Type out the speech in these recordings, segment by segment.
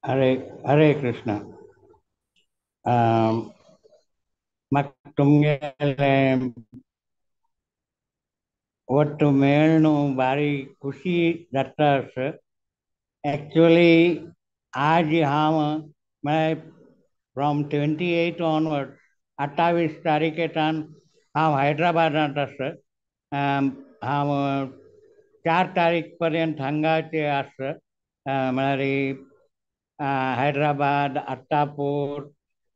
हरे हरे कृष्ण. म्हाका तुमगेलें वट्ट मेळ्ळू भारी खुशी जाता. आसा एक्चुअली आज हांव म्हळ्यार फ्रॉम 28 ऑनवर्ड 28 तारीखेच्यान हांव हैदराबादांत आसा. हांव 4 तारीख पर्यंत हांगाचे आसा. म्हळ्यार हैदराबाद, अत्तापूर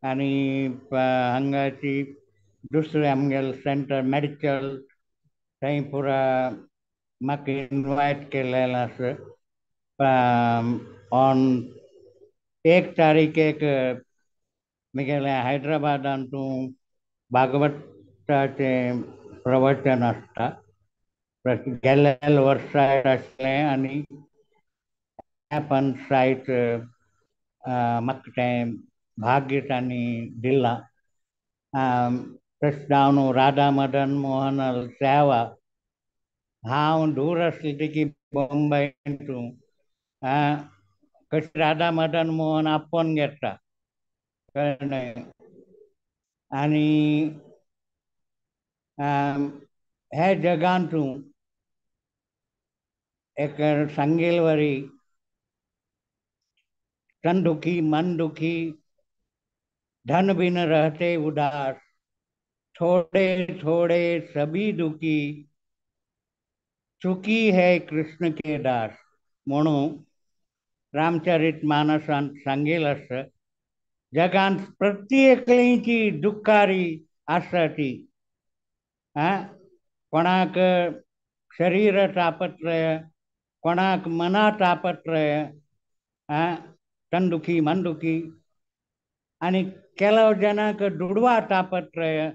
आनी हांगाची दुसरें आमगेलें सेंटर मेडिकल थंय पुरा म्हाका इनवायट केलेलें आसा. ऑन 1 तारीखेक म्हगेलें हैदराबादांतू भागवताचें प्रवचन आसता. गेल्ल्या वर्सा आसलें आनी पण सायट म्हाका तें भाग्य तांणी दिलां. तशें जावन राधा मदन मोहन सेवा हांव दूर आसलें की बॉम्बेंतू कशें राधा मदन मोहन आपोवन घेता कळ्ळें. आनी हे जगांतू एक सांगेल वरी तन दुखी मन दुखी धन बिन रहते उदास थोड़े थोड़े सभी दुखी सुखी है कृष्ण के दास म्हणून रामचरित मानसांत सांगेल आसा. जगांत प्रत्येकलीची दुःखारी आसा ती कोणाक शरीर तापत्रय, कोणाक मना तापत्रय, तन दुखी मन दुखी आनी केलव जनाक दुडवा तापत्रय.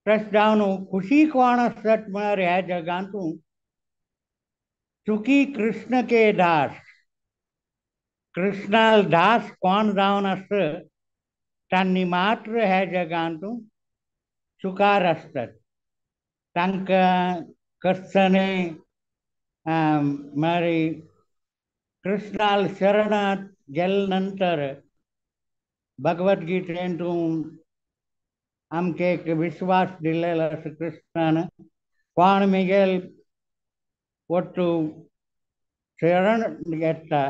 तशें जावन खुशी कोण आसत म्हळ्यार ह्या जगांतू सुखी कृष्ण के दास. कृष्णाल दास कोण जावन आसत तांणी मात्र ह्या जगांतू सुखार आसतात. तांकां कसने म्हळ्यार कृष्णाल शरणांत गेले नंतर भगवद्गीतेंतू आमकां एक विश्वास दिलेलो आसा कृष्णान, कोण मिगेल वट्टू शरण घेता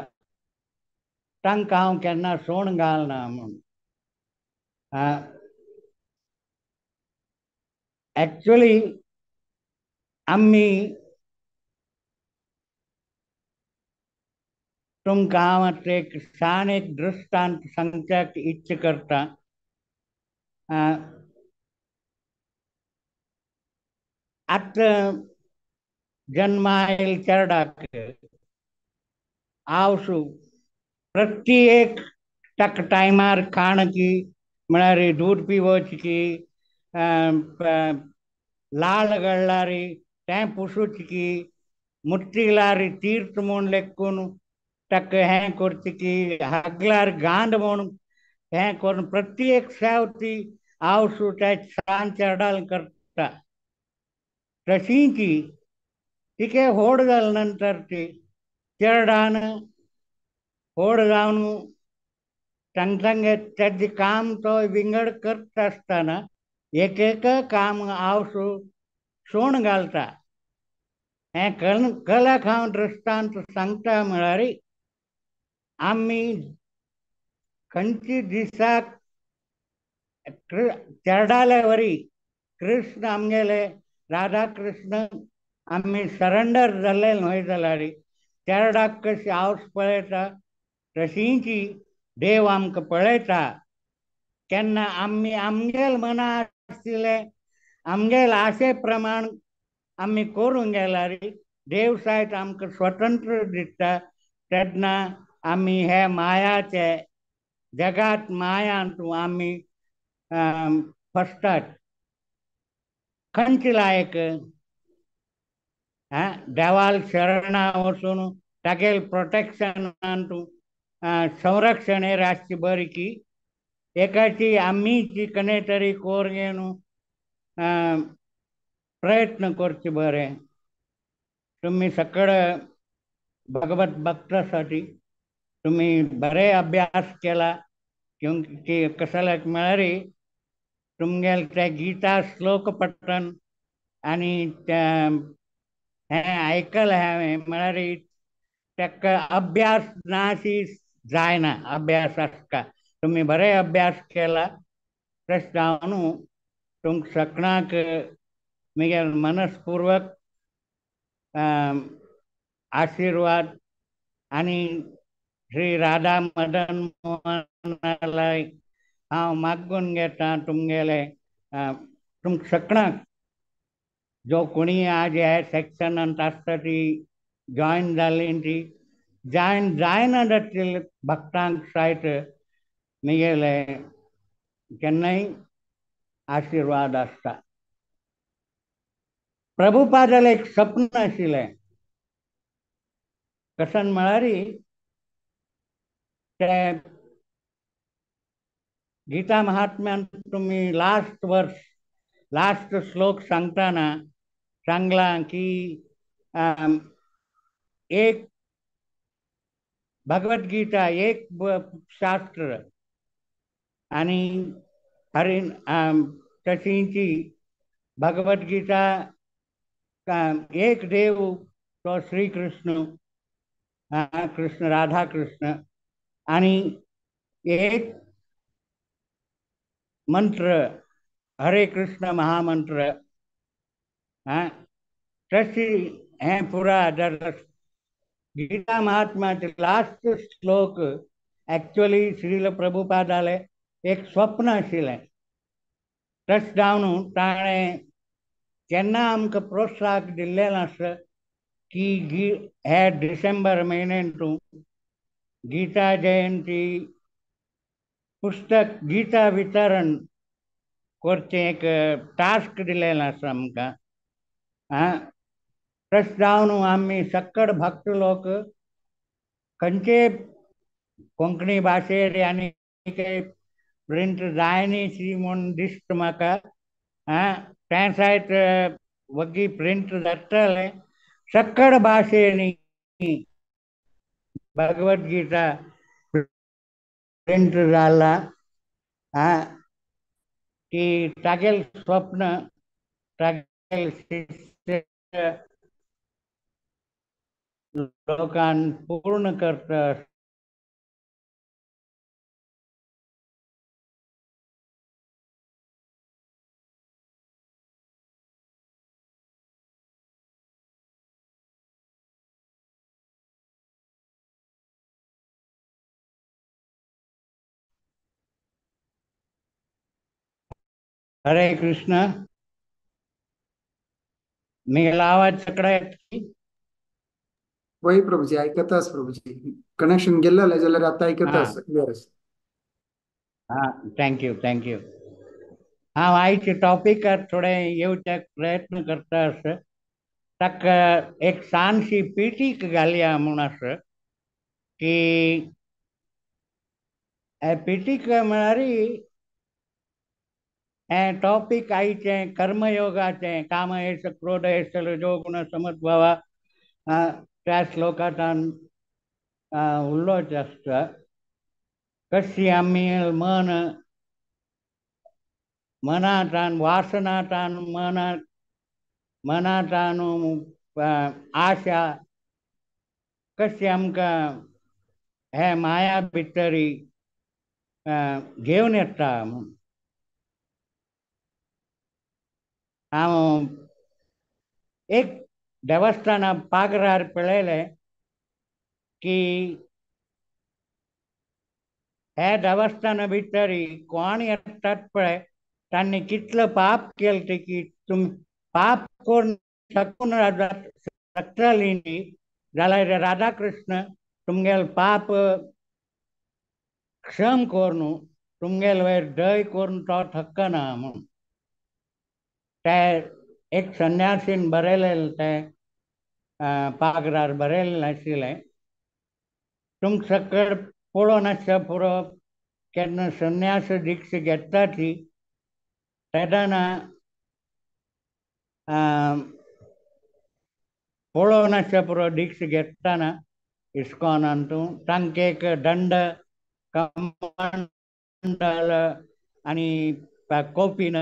तांकां हांव केन्ना सोण घालना म्हूण. एक्चुअली आमी तुमकां हांव आतां एक सान एक दृश्टांत सांगच्याक इच्छा करता. आतां जन्मा आयल चेरडाक आवसू प्रत्येक ताका टायमार खाण की म्हळ्यार दूद पिवच की लाळ गळ्ळारी तें पुसूच की मुट्टिलारी तीर्थ म्हूण लेखून ताका हें करचें की हागल्यार गांड म्हूण हें करून प्रत्येक सेव ती आवसू त्या सान चेरडाल करता. तशींची तिके होड जाले नंतर ती चेरडान होड जावन तांकां तेजें काम तो विंगड करता आसतना एक एक काम आवसू सोण घालता. हें कलाक हांव दृश्टांत सांगता म्हळ्यार आमी खंयचे दिसाक चेरडाले वरी कृष्ण आमगेले राधा कृष्ण आमी सरेंडर जाल्ले न्हय जाल्यार चेरडाक कशी आवस पळयता तशींची देव आमकां पळयता. केन्ना आमी आमगेल मना आशिल्लें आमगेल आशे प्रमाण आमी करूंक गेल्यार देव सायत आमकां स्वतंत्र दिता. तेन्ना आमी हे मायाचे जगात मायांतू आमी फसतात. खंयचे लायक देवाल शरणा वचून तागेल प्रोटेक्शनान तूं संरक्षण हे आसची बरी की एकाची आमी जी कने तरी कोर घेवन प्रयत्न करचे बरें. तुमी सगळें भगवत भक्तासाठी तुम्ही बरे अभ्यास केला की कशाला म्हळ्यार तुमगेले ते गीता श्लोक पठण आनी हें आयकलें हांवें म्हळ्यार ताका अभ्यास नाशी जायना. अभ्यास आसता, तुमी बरे अभ्यास केला तशें जावन तुमकां सगळ्यांक म्हगेले मनस्पूर्वक आशिर्वाद आनी श्री राधा मदन मोहनाला हांव मागून घेता तुमगेले तुमकां सगळ्यांक जो कोणी आज ह्या सेक्शनांत आसता ती जॉयन जाली ती जॉयन जायना जातले भक्तांक सायत म्हगेले केन्नाय आशिर्वाद आसता. प्रभुपादाले एक स्वप्न आशिल्लें, कशन म्हळ्यार ते गीता महात्म्यान तुमी लास्ट वर्स लास्ट श्लोक सांगतना सांगलां की एक भगवद्गीता एक शास्त्र आनी हरि तशींची भगवद्गीता एक देव तो श्री कृष्ण, कृष्ण राधा कृष्ण आनी एक मंत्र हरे कृष्ण महामंत्र. तशी हें पुरा जर गीता महात्म्याचे लास्ट श्लोक एक्चुअली श्रील प्रभुपादाले एक स्वप्न आशिल्लें. तशें जावन ताणें केन्ना आमकां प्रोत्साहन दिल्लें आसा की हे डिसेंबर म्हयन्यान तूं गीता जयंती पुस्तक गीता वितरण करचें एक टास्क दिलेलें आसा आमकां. तशें जावन आमी सक्कड भक्त लोक खंयचे कोंकणी भाशेर आनी प्रिंट जायनी म्हूण दिसता म्हाका. तें सायत वग्गी प्रिंट जातलें सक्कड भाशेनी भगवद्गीता प्रिंट जाला की तागेल स्वप्न तागेल शिष्य लोकान पूर्ण करता. हरे कृष्ण. मेला आवाज सगळा वही प्रभुजी ऐकतास प्रभुजी, कनेक्शन गेलेलं जाल्यार आता ऐकतास क्लियर. हां, thank you thank you. हांव आयचे टॉपिकार थोडे येवच्याक प्रयत्न करता आसा. ताका एक ल्हानशी पिटीक घालया म्हूण आसा की पिटीक म्हळ्यार हें टॉपीक आयचें कर्मयोगाचें काम एस क्रोध एस रजो गुण समुद्भवा त्या श्लोकांतल्यान उलोवचें आसता. कशी आमी मन मनांतल्यान वासनांतल्यान मनांतल्यान आशा कशी आमकां हे माया भितरी घेवन येता म्हूण. हांव एक देवस्थाना पागरार पळयलें की हे देवस्थाना भितरी कोण येतात पळय तांणी कितलो पाप केलें तें की तुमी पाप करून शकून शकतली न्ही जाल्यार राधा कृष्ण तुमगेले पाप क्षम करून तुमगेले वयर दय करून तो थकना म्हूण. ते एक संन्यासीन बरयलेलें तें पागरार बरयलेलें आशिल्लें. तुमकां सकड पळोवन आसता पुरो केन्ना संन्यास दीक्षा घेता ती तेन्ना पळोवन आसता पुरो दीक्षा घेतना इस्कॉनांतू तांकां एक दंड कमंडल आनी कोपीन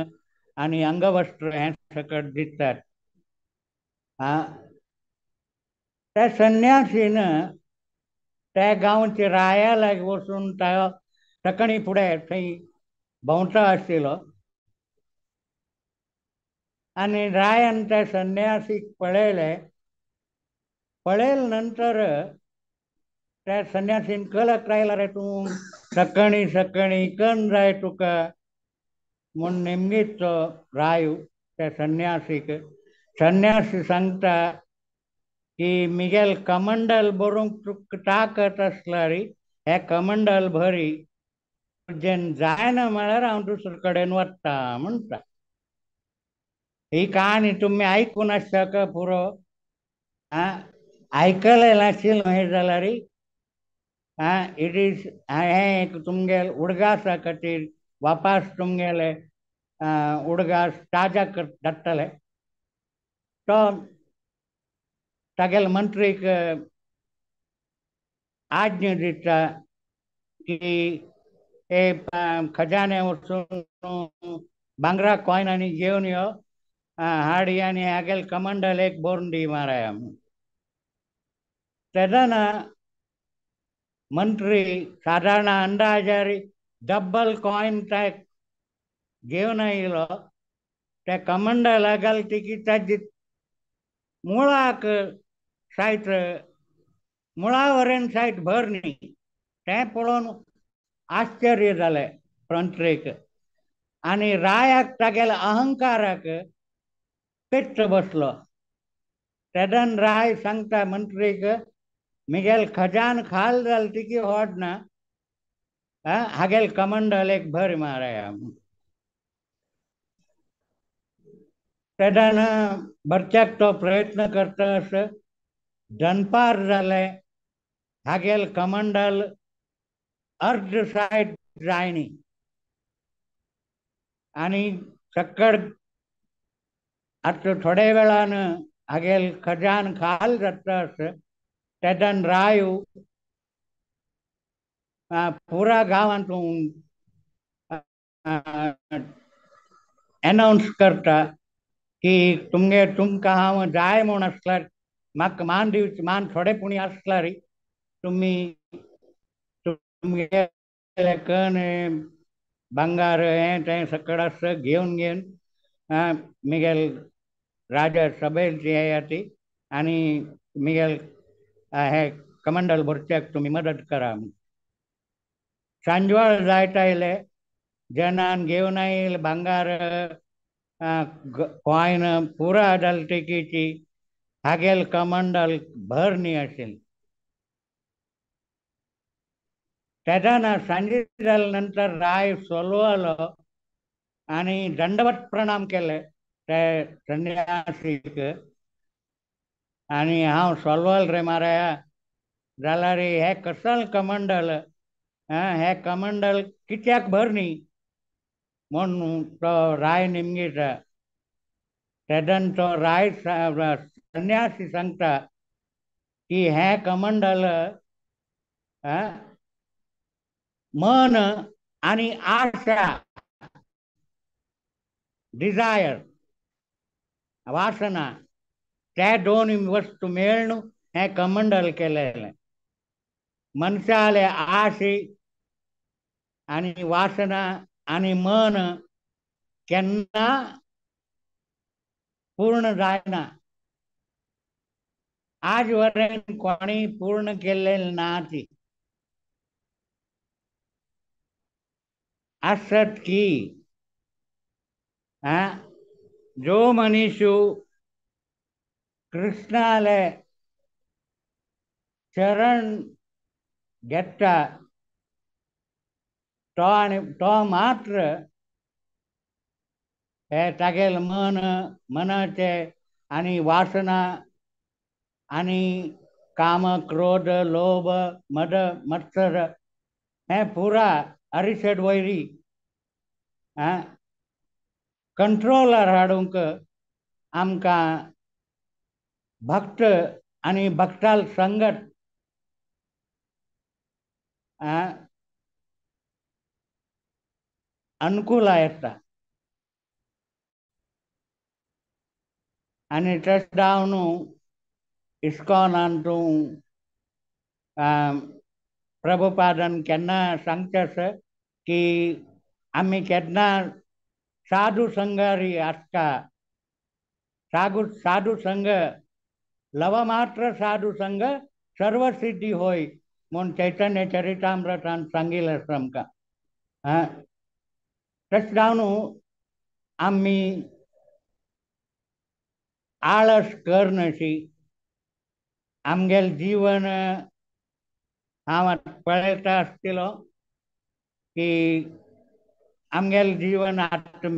आनी अंगवस्त्र हें सकट दितात. त्या संन्यासीन त्या गांवचे राया लागीं वचून त्या सकाळी फुडें थंय भोंवता आशिल्लो आनी रायान त्या संन्यासीक पळयलें. पळयले नंतर त्या संन्यासीन कलक रायला रे तूं सकाळी सकाळी कन जाय तुका म्हूण नेमकीच तो राय त्या संन्यासीक. संन्यासी सांगता की मिगेल कमंडल भरूंक तुका ताकत आसल्यार हे कमंडल भरी, तुजेन जायना म्हळ्यार हांव दुसरे कडेन वता म्हणटा. ही कहाणी तुमी आयकून आसता पुरो. आं आयकलें नाशिल्लें हें जाल्यार आं it is हें एक तुमगेले उडगासा खातीर वापास तुमगेले उडगास ताजा धाडटले. तो तागेले मंत्रीक आज्ञा दिता की हे खजाने वचून भांगरा कॉयनांनी घेवन यो हाडी आनी हागेले कमंडल एक भरून दी माराया. तेन्ना मंत्री सादारण अंदाजार डब्बल कॉयन ते घेवन आयलो. त्या कमंडला घालती की ताजी मुळाक सायट मुळा वरेन सायट भर न्ही. तें पळोवन आश्चर्य जालें मंत्रीक आनी रायाक तागेल्या अहंकाराक पेट्ट बसलो. तेन्ना राय सांगता मंत्रीक मिगेल खजान खाल जाल की व्हड ना हागेल कमंडल एक भर माराया. तेन्ना भरच्याक तो प्रयत्न करता असो दनपार जालें हागेल कमंडल अर्द सायड जायनी आनी सक्कड आतां थोड्या वेळान हागेल खजान खाल जाता असो तेन्ना रायू पुरा गांवांत एनावन्स करता की तुमगे तुमकां हांव जाय म्हूण आसल्यार म्हाका मान दिवची मान थोडे पुणी आसल्यार तुमी तुमगेले कन भांगार हें तें सकड आसा घेवन घेवन मिगेल राजा सभेल येया ती आनी मिगेल हे कमंडल भरच्याक तुमी मदत करा. सांजवाळ जायत आयले जनान घेवन आयल भांगार कॉयन पुरा जालतेकीची हागेल कमंडल भर न्ही आशिल्लें. तेन्ना सांजे जाले नंतर राय सोलवलो आनी दंडवत प्रणाम केले ते संन्यासीक आनी हांव सोलवल रे माराया जाल्यार हे कसल कमंडल हे कमंडल कित्याक भर न्ही म्हूण तो राय निमगीता. तेन्ना तो राय संन्यासी सांगता की हें कमंडल मन आनी आशा डिजायर वासना त्या दोन वस्तू मेळून हें कमंडल केलेलें. मनशाले आशी आनी वासना आनी मन केन्ना पूर्ण जायना. आज वरेन कोणी पूर्ण केल्लें ना ती आसत की जो मनीसू कृष्णाले शरण घेता तो आनी तो मात्र हे तागेल मन मनाचे आनी वासना आनी काम क्रोध लोभ मद मत्सर हे पुरा अरिषड वैरी कंट्रोलर हाडूंक आमकां भक्त आनी भक्ताल संगत ಅನುಕೂಲ येता. आनी तशें जावन इस्कॉनान तूं प्रभुपादान केन्ना सांगचें आसा की आमी केन्ना साधू संगारी आसता, साधू संग लवमात्र साधू संग सर्वसिद्धी होय म्हूण चैतन्य चरितामृतान सांगिल्लें आसा आमकां. तशें जावन आमी आळस करनशी आमगेलें जीवन हांव आतां पळयता आसतलो की आमगेलें जीवन आतां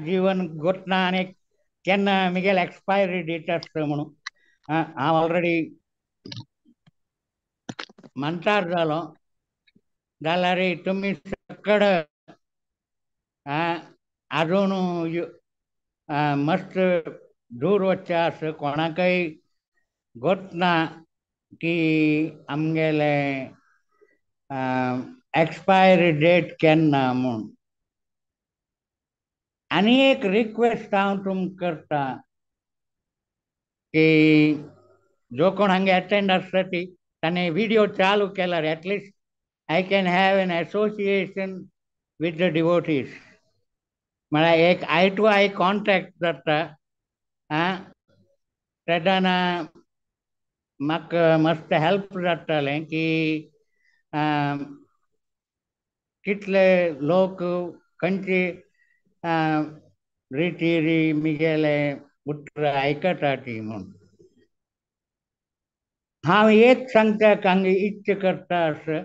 जीवन गोतना आनी केन्ना म्हगेलें एक्सपायरी डेट आसता म्हणून. हांव ऑलरेडी म्हणटार जालो जाल्यार तुमी सकड आजून मस्त दूर वचचें आसा, कोणाकय गोतना की आमगेलें एक्सपायरी डेट केन्ना म्हूण. आनी एक रिक्वेस्ट हांव तुमकां करता की जो कोण हांगा एटेंड आसता ती ताणें विडियो चालू केल्यार at least I can have an association with the devotees. म्हळ्यार एक I to I contact जाता. तेन्ना म्हाका मस्त हेल्प जातालें की कितले लोक खंयचे रिती मिगेले उतरां आयकता ती म्हूण. हांव एक सांगता हांगा इच्छा करता आसा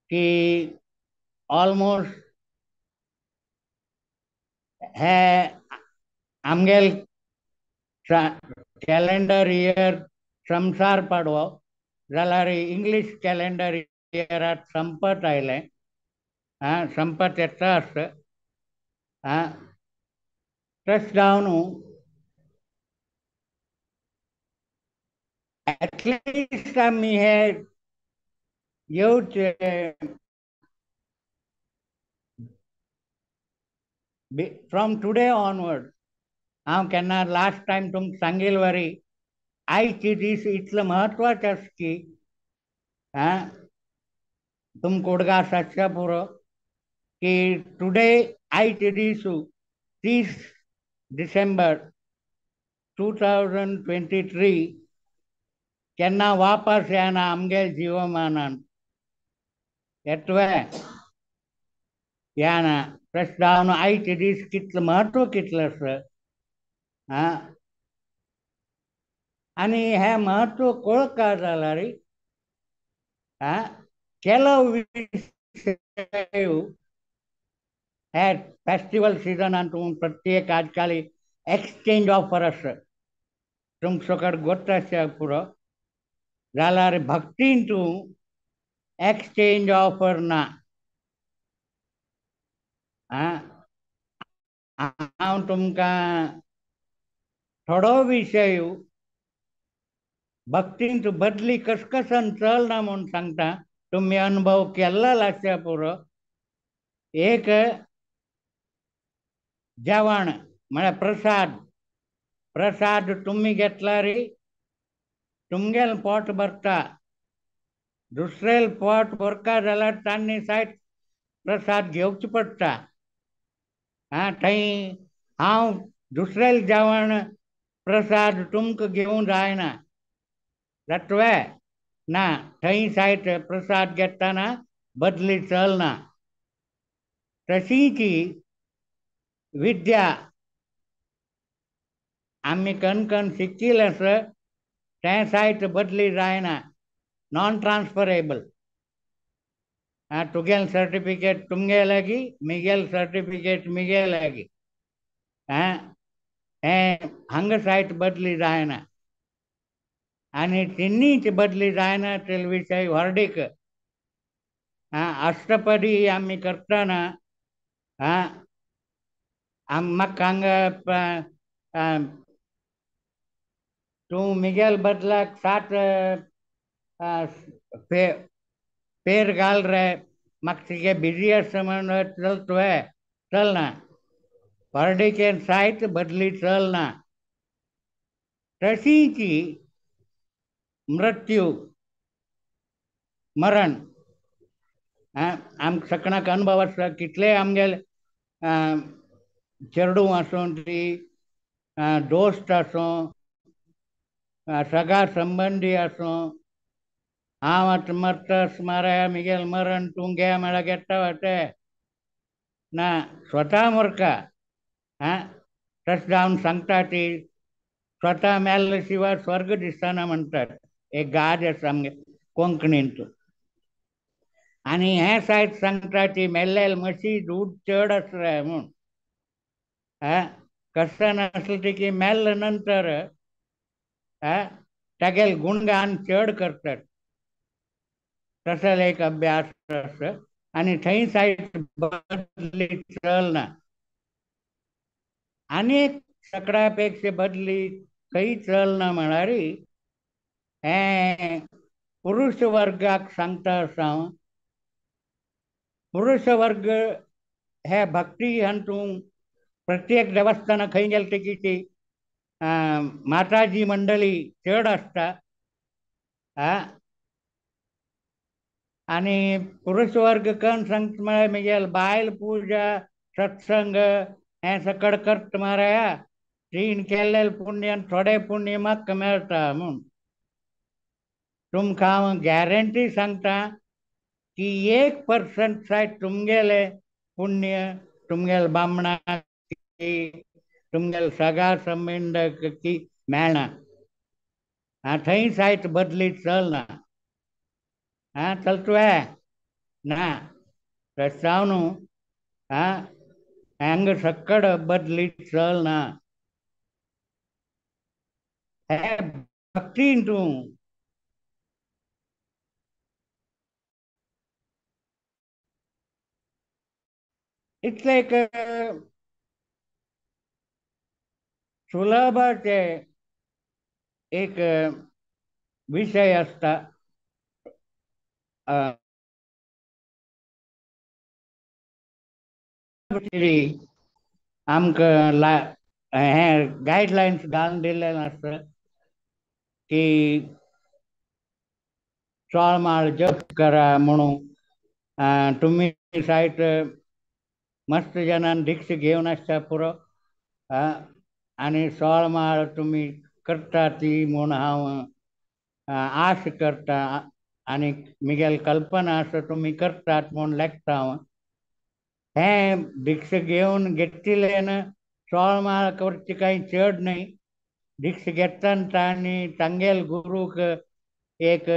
की ऑलमोस्ट हे आमगेल कॅलेंडर इयर संवसार पाडवो जाल्यार इंग्लीश कॅलेंडर इयरात संपत आयलें. संपत येता आसता. तशें जावन एटलिस्ट आमी हे येवचे फ्रॉम टुडे ऑनवर्ड. हांव केन्ना लास्ट टायम तुमकां सांगिल्ले वरी आयचे दीस इतलो म्हत्वाचे आसा की तुमकां उडगास आसच्या पुरो की टुडे आयचे दीस 30 डिसेंबर 2023 केन्ना वापस येना आमगे जिवमानान येतवे येना. तशें जावन आयचे दीस कितलो म्हत्व कितलें आसा. आनी हें म्हत्व कळका जाल्यार केलो विशय हे फेस्टिवल सिजनान तूं प्रत्येक आजकाल एक्सचेंज ऑफर आसा तुमकां सगळें गोत्त आसता पुरो जाल्यार भक्तीन तूं एक्सचेंज ऑफर ना. हांव तुमकां थोडो विशय भक्तीन तूं बदली कसकसन चलना म्हूण सांगता, तुमी अनुभव केल्लो आसता पुरो. एक जेवण म्हळ्यार प्रसाद, प्रसाद तुमी घेतल्यार तुमगेलें पोट भरता, दुसरेल पोट भरका जाल्यार तांणी सायट प्रसाद घेवचो पडटा. थंय हांव दुसरेल जेवण प्रसाद तुमकां घेवंक जायना जातवे ना, थंय सायट प्रसाद घेतना बदली चलना. तशीच विद्या आमी कणकण शिकिल्लें आसा तें सायट बदली जायना, नॉन ट्रान्सफरेबल. तुगेलें सर्टिफिकेट तुमगे लागीं, मिगेल सर्टिफिकेट मिगे लागीं. हें हांगा सायट बदली जायना आनी तिन्नीच बदली जायना ते विशय व्हडीक. अष्टपदी आमी करतना म्हाका हांगा तूं मिगेल बदलाक 7 पेर घाल रे म्हाका तिगे बिजी आसा म्हणून चल तुवें चलना, पार्टीचें साहित्य बदली चलना. तशीची मृत्यू मरण आमकां सगळ्यांक अनुभव आसा. कितले आमगेले चेडूं आसूं ती दोस्त आसूं सगा संबंदी आसूं, हांव आतां मरतस माराय मिगेल मरण तूं घे म्हळ्यार घेता वाटे ना, स्वता मरका. आं तशें जावन सांगता ती स्वता मेल्ले शिवाय स्वर्ग दिसतना म्हणटात. एक गाज आसा आमगे कोंकणींत. आनी हें सायत सांगता ती मेल्ले म्हशी दूद चड आसता म्हूण. आं कशें नासलें ती की मेल्ले नंतर तागेले गुणगान चड करतात. तसो एक अभ्यास आसा आनी थंय सायत बदली चलना. आनी सगळ्या पेक्षा बदली खंय चलना म्हळ्यार हें पुरुष वर्गाक सांगता आसा हांव. पुरुष वर्ग हे भक्ती हातूंत प्रत्येक देवस्थानां खंय गेले की ती माताजी मंडळी चड आसता. आनी पुरुष वर्ग कन सांगता म्हळ्यार मिगेल बायल पुजा सत्संग हें सकड करता माराया तीन केल्ले पुण्य थोडे पुण्य म्हाका मेळटा म्हूण. तुमकां हांव गॅरंटी सांगता की 1% सायड तुमगेले पुण्य तुमगेले बामणाक तुमगेले सगा संबंदक की मेळना. थंय सायत बदली चलना. आं चलतुवें ना तशें जावन आं हांगा सकड बदली चलना. हे भक्तीन तूं इतलें एक सुलभाचे एक विशय आसता. आमकां हें गायडलायन्स घालून दिल्लें आसता की चोळमाळ जप करा म्हणून. तुमी सायत मस्त जनान दीक्षा घेवन आसता पुरो आनी सोळमाळ तुमी करता ती म्हूण हांव आश करता आनी मिगेल कल्पना आसा तुमी करतात म्हूण लेखता हांव. हें दीक्षा घेवन घेतिल्ल्यान सोळमाळ करची कांय चड न्हय. दीक्षा घेतना तांणी तांगेल गुरूक एक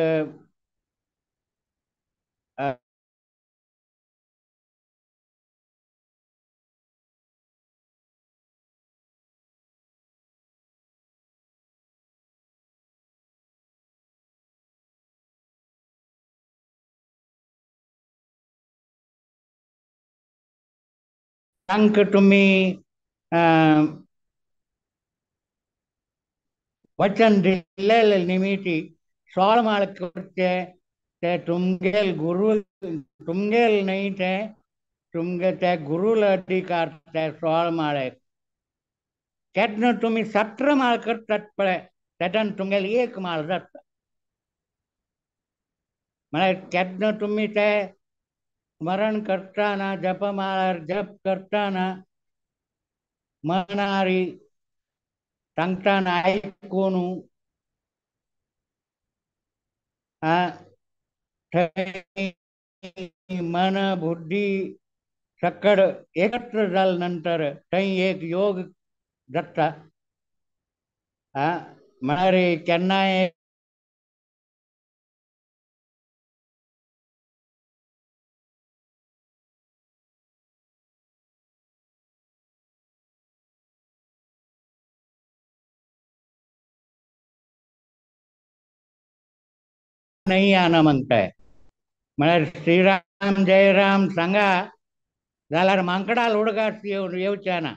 तांकां तुमी वचन दिल्ले निमिती सोळमाळ करचे ते तुमगेल गुरू तुमगेल न्हय ते तुमगे ते गुरूल अधिकार ते सोळमाळेक. केन्ना तुमी 17 माळ करतात पळय तेन्ना तुमगेल एक माळ जाता. म्हळ्यार केन्ना तुमी ते स्मरण करताना जपमाळार जप करताना मनारी सांगताना आयकून थंय मन बुद्धी सकड एकत्र जाले नंतर थंय एक योग जाता. म्हळ्यार केन्नाय नहीं आना म्हणताय म्हळ्यार श्रीराम जय राम सांगा जाल्यार मांकडाल उडगास येवचे ना.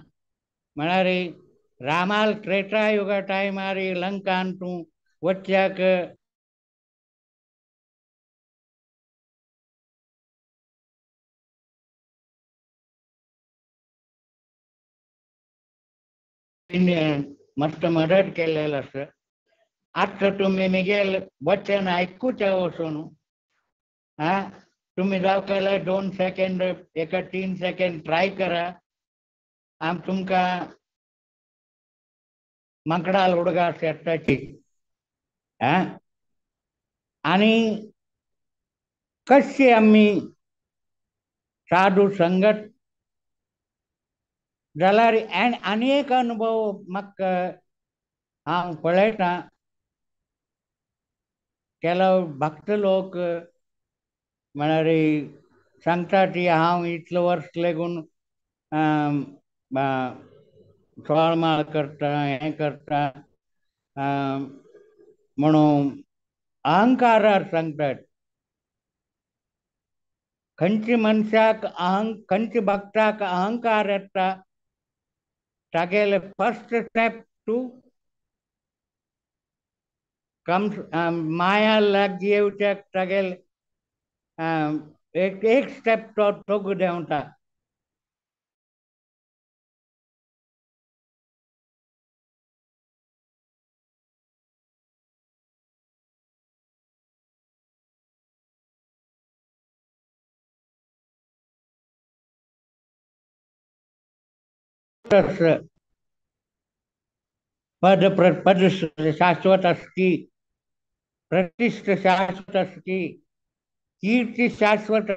म्हळ्यार रामाल त्रेता युगा टायमार लंकान तूं वच्च्याक मस्त मदत केलेलं आसा. आतां तुमी मिगेल वचन आयकुचें वचून आं तुमी जावं केल्यार 2 सेकेंड एका 3 सेकेंड ट्राय करा. आम तुमकां माकडाल उडगास येताची. आं आनी कशें आमी साधू संगत जाल्यार आनी एक अनुभव म्हाका हांव पळयतां. ಕೆಲವು भक्त लोक म्हळ्यार सांगता की हांव इतलो वर्स लेगून सोळमाळ करता, हें करता म्हणून अहंकारार सांगतात. खंयच्या मनशाक खंयच्या भक्ताक अहंकार येता तागेले फर्स्ट स्टेप टू कम माया लागीं येवच्याक तागेले एक एक स्टेप तो तोगू देंवता. पद पद शाश्वत अस्ति, प्रतिष्ठ शाश्वत अस्ति, कीर्ति शाश्वत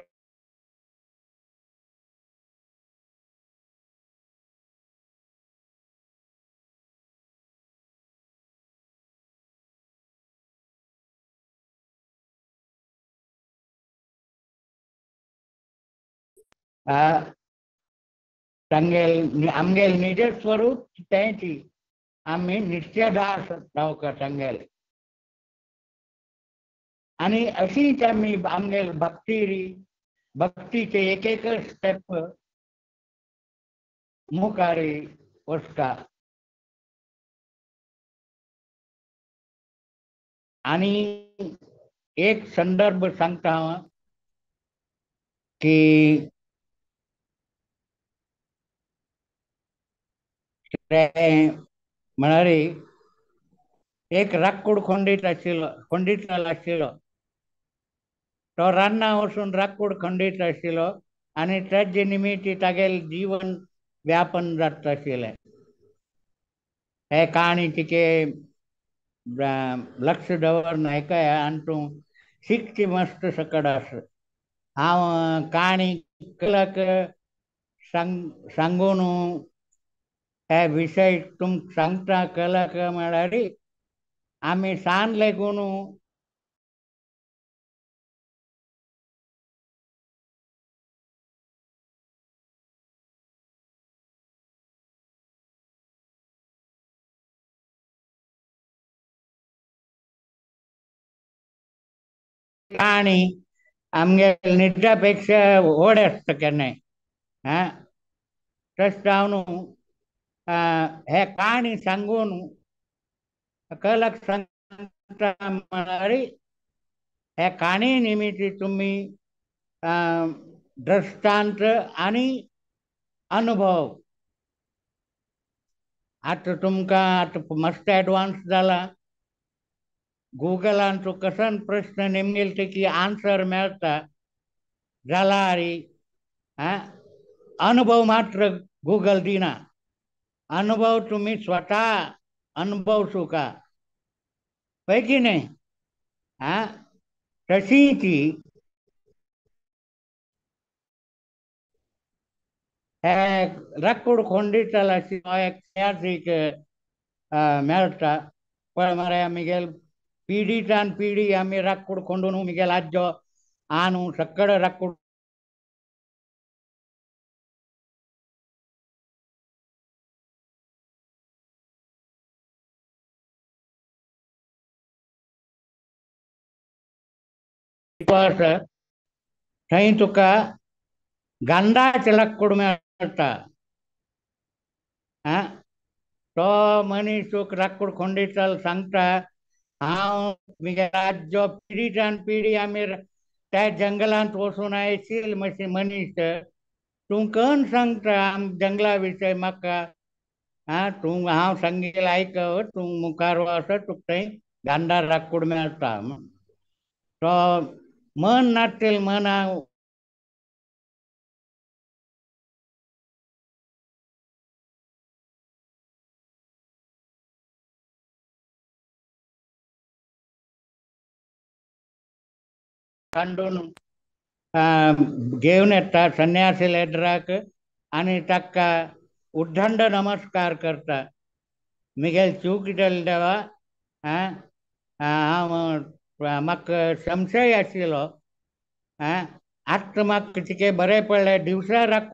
तांगेल आमगेल निज स्वरूप तेंची आमी नित्यदास रावका तांगेल. आनी अशीच आमी आमगेल भक्ती भक्तीचे एक एक स्टेप मुखार वचता. आनी एक संदर्भ सांगता हांव की म्हळ्यार एक राक्कूड खंडीत आशिल्लो, खंडीत आशिल्लो. तो रान्ना वचून राक्कूड खंडीत आशिल्लो आनी ताजे निमित्त तागेलें जीवन व्यापन जाता आशिल्लें. हे काणी तिके लक्ष दवरून आयकया आनी तूं शिकची मस्त सकड आसा. हांव काणी कलक सांगून हे विशय तुमकां सांगता कलक म्हळ्यार आमी सान लेगून काणी आमगे निद्या पेक्षा व्हड आसता केन्नाय. आं तशें जावन हे काणी सांगून कलक सांगता म्हळ्यार हे काणी निमित्त तुमी दृश्टांत आनी अनुभव. आतां तुमकां आतां मस्त एडवांस जाला. गुगलान तूं कसन प्रश्न नेमगेल की आन्सर मेळटा जाल्यार अनुभव मात्र गुगल दिना. अनुभव तुम्ही स्वतः अनुभव सुका पळय की न्ही. आं तशी ती हे राक्कूड खोंडीतल एक मेळटा. पळय मरे आमगेल पिढीच्यान पिढी आमी राक्कूड खोंडून मिगेल आज्जो आनू सकड राक्कूड थंय तुका गांधाचें लाकूड मेळटा. आं तो मनीस तुका राक्कूड खोंडीतल सांगता हांव म्हगे आज्जो पिढीच्यान पिढी आमी त्या जंगलांत वचून आयशील मनीस तूं कन सांगता आम जंगला विशय म्हाका. आं तूं हांव सांगेलें आयक, तूं मुखार वचत तुका थंय गांधार राकूड मेळटा म्हूण. तो मन नासतेल मना कांडून घेवन येता संन्यासी लेडराक आनी ताका उद्दंड नमस्कार करता. मिगेल चूक जाली देवा, हांव म्हाका संशय आशिल्लो, आतां म्हाका तिके बरें पडलें दिवसा राख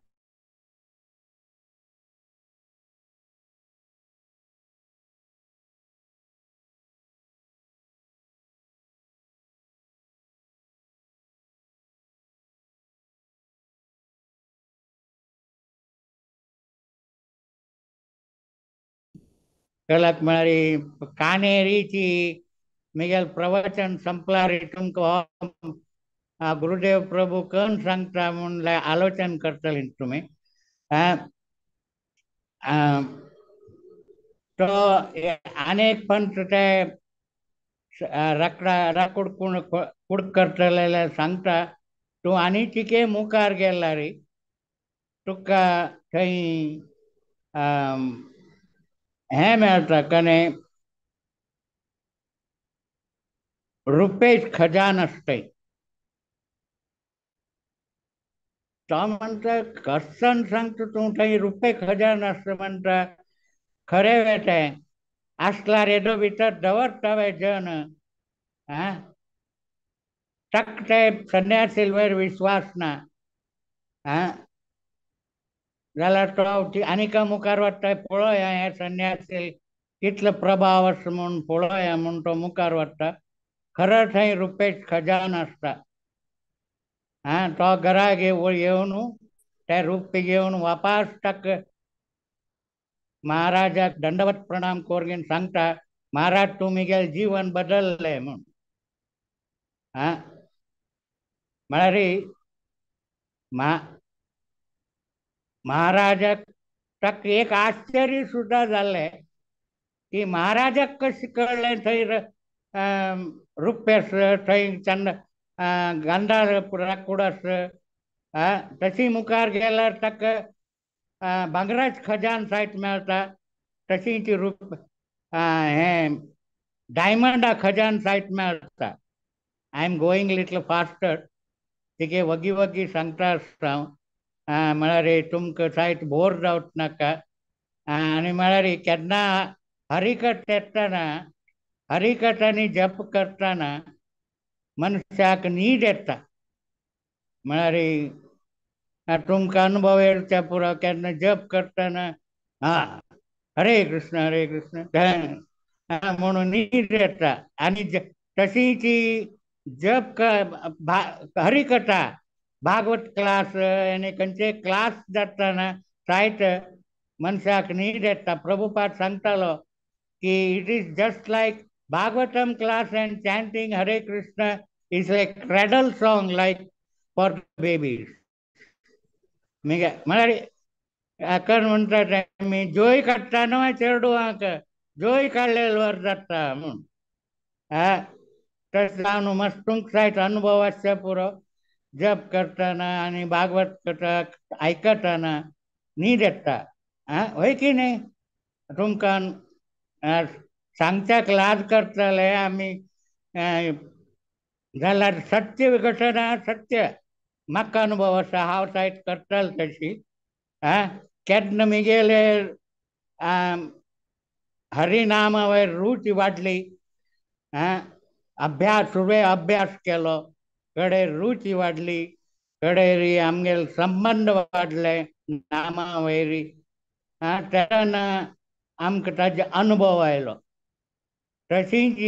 कळक म्हळ्यार कानेरीची मिगेल प्रवचन संपलार तुमकां गुरुदेव प्रभू कन सांगता म्हूण आलोचन करतली तुमी. तो अनेक पंथ ते राकडा राकूड कुण कुड करतले सांगता, तूं आनी तिके मुखार गेला रे तुका थंय हें मेळटा कने रुपेश खजान आसतय. तो म्हणटा कसन सांगता तूं थंय रुपे खजान आसता म्हणटा, खरें वे तें आसल्यार येदो भितर दवरता वे जन. आं ताका ते संन्यासी वयर विश्वास ना. आं जाल्यार तो आनीक मुखार वता पळोवया हे संन्यासी कितलो प्रभाव आसा म्हूण पळोवया म्हूण तो मुखार वता. खरें थंय रुपेश खजान आसता. आं तो घरा येवन ते रुपे घेवन वापास ताका महाराजाक दंडवत प्रणाम करून सांगता, महाराज तूं मिगेल जीवन बदललें म्हूण. आं म्हळ्यार महाराजाक ताका एक आश्चर्य सुद्दां जालें की महाराजाक कशें कळ्ळें थंय रुप्य आसा, थंय चंद गांधार राकूड आसा. तशी मुखार गेल्यार ताका भांगराच खजान सायट मेळटा, तशी ती रूप हें डायमंडा खजान सायट मेळटा. I am going little faster, तिके वगी वगी सांगता आसता हांव. म्हळ्यार तुमकां सायट बोर जावच नाका. आनी म्हळ्यार केन्ना हरिकथ येतना हरिकथ आनी जप करतना मनशाक न्हीद येता. म्हळ्यार तुमकां अनुभव येवच्या पुरो केन्ना जप करतना हा हरे कृष्ण हरे कृष्ण म्हणून न्हीद येता. आनी तशी ती जप हरिकथा भागवत क्लास आनी खंयचे क्लास जातना जायत मनशाक न्हीद येता. प्रभुपाद सांगतालो की it is just like Bhagavatam class and chanting Hare Krishna is a cradle song like for babies. म्हळ्यार अकन म्हणटा मी जोय काडटा न्हय चेडवांक जोय काडलेले वर जाता म्हूण. तशें जावन मस्त तुमकां जायत अनुभव आसचे पुरो जप करतना आनी भागवत कथा आयकतना न्हीद येता. आं हय की न्ही? तुमकां सांगच्याक लाज करतले आमी जाल्यार सत्य घटना सत्य म्हाका अनुभव आसा, हांव सायट करतलो तशी. आं केन्ना मिगेले हरिनामा वयर रुची वाडली. आं अभ्यास सुरवे अभ्यास केलो कडे रुची वाडली, कडे आमगेले संबंद वाडले नामा वयरी. आं तेन्ना आमकां ताजो अनुभव आयलो. तशीच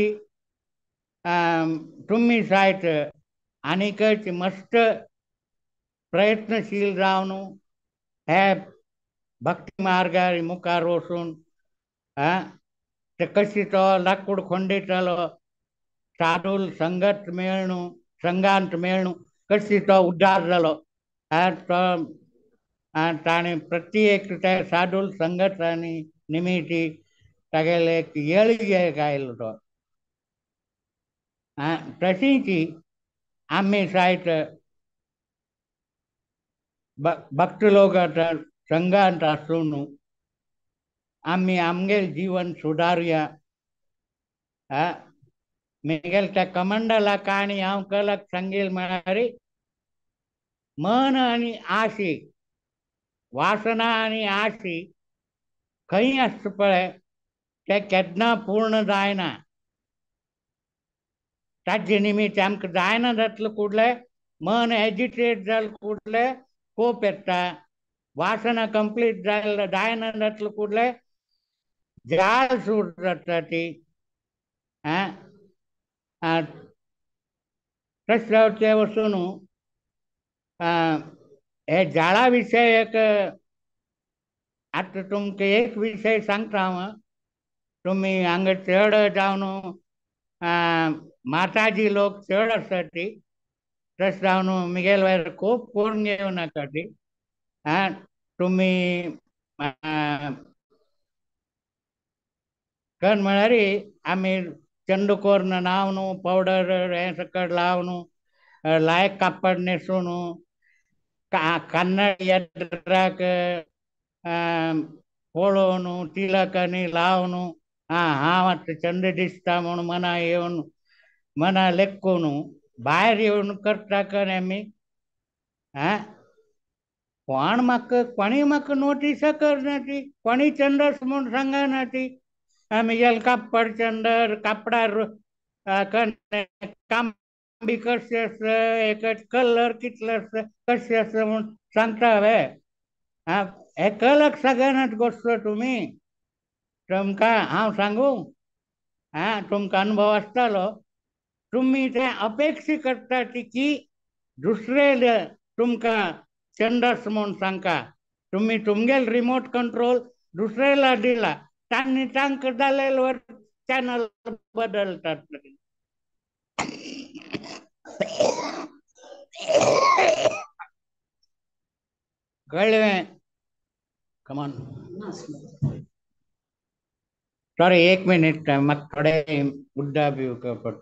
तुमी सायट आनीकच मस्त प्रयत्नशील जावन हे भक्ती मार्गार मुखार वचून ते कशी तो लाकूड खोंडेतालो साधूल संगत मेळणू संघांत मेळणू कशी तो उद्धार जालो. तो ताणें प्रत्येक त्या साधूल संगत आनी निमिती तागेले एक येळगे आयलो तो. तशीच आमी जायत भक्त लोक संघांत आसून आमी आमगेल जीवन सुदारुया. मिगेल त्या कमंडला काणी हांव कलक सांगील म्हळ्यार मन आनी आशी, वासना आनी आशी खंय आसता पळय तें केन्ना पूर्ण जायना. ताजे निमित्त आमकां जायना जातलें कुडलें, मन एजिटेट जालें कुडलें कोप येता, वासना कंप्लीट जायना जातलें कुडलें जाळ सूर जाता ती. तशें जावचें वचून हे जाळा विशय एक आतां तुमकां एक विशय सांगता हांव. तुमी हांगा चड जावन माताजी लोक चड आसा ती, तशें जावन मिगेल वयर खूब करून घेवं नाका ती. तुमी कन म्हळ्यार आमी चंड कोर्न लावन पावडर हें सकट लावन लायक कापड न्हेसून कन्नड येद्राक पळोवन तिलक आनी लावन हांव आतां चंद दिसता म्हूण मना येवन मना लेखून भायर येवन करता कन आमी. कोण म्हाका कोणी म्हाका नोटीस करना ती, कोणी चंदस म्हूण सांगना ती. आमी कापड चंदर कापडार काम बी कशें आसता, एक कलर कितलो आसता कशें आसता म्हूण सांगता हांवें. हे कलक सगळ्यांत गोश्ट तुमी तुमकां हांव सांगू तुमकां अनुभव आसतालो. तुमी तें अपेक्षा करता ती की दुसरे तुमकां चंदस म्हूण सांगता. तुमी तुमगेल रिमोट कंट्रोल दुसऱ्याला दिला, तांणी तांकां जालें चॅनल बदलतात. कळ्ळें? कमॉन सॉरी एक मिनीट म्हाका थोडें उद्दा पिवपाक पडटा.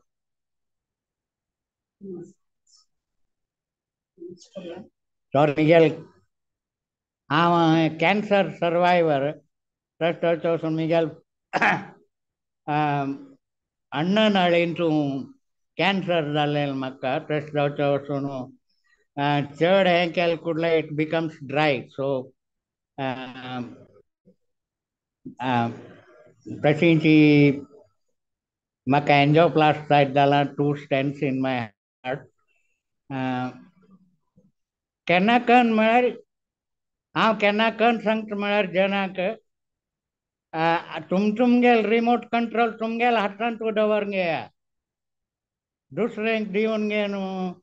सॉरी मिगेल हांव कॅन्सर सर्वायवर. तशें वचून मिगेल अण्णनाळेंतू कॅन्सर जालें म्हाका. तशें जावचें वचून चड हें केलें कुडलें it becomes dry. सो तशी ती म्हाका एन्जियोप्लास्ट जायत जाला, 2 स्टॅन्स इन my heart. केन्ना कन म्हळ्यार हांव केन्ना कन सांगता म्हळ्यार जनाक तुमगेल रिमोट कंट्रोल तुमगेल हातांत दवर घेया, दुसऱ्यांक दिवन घे न्हू.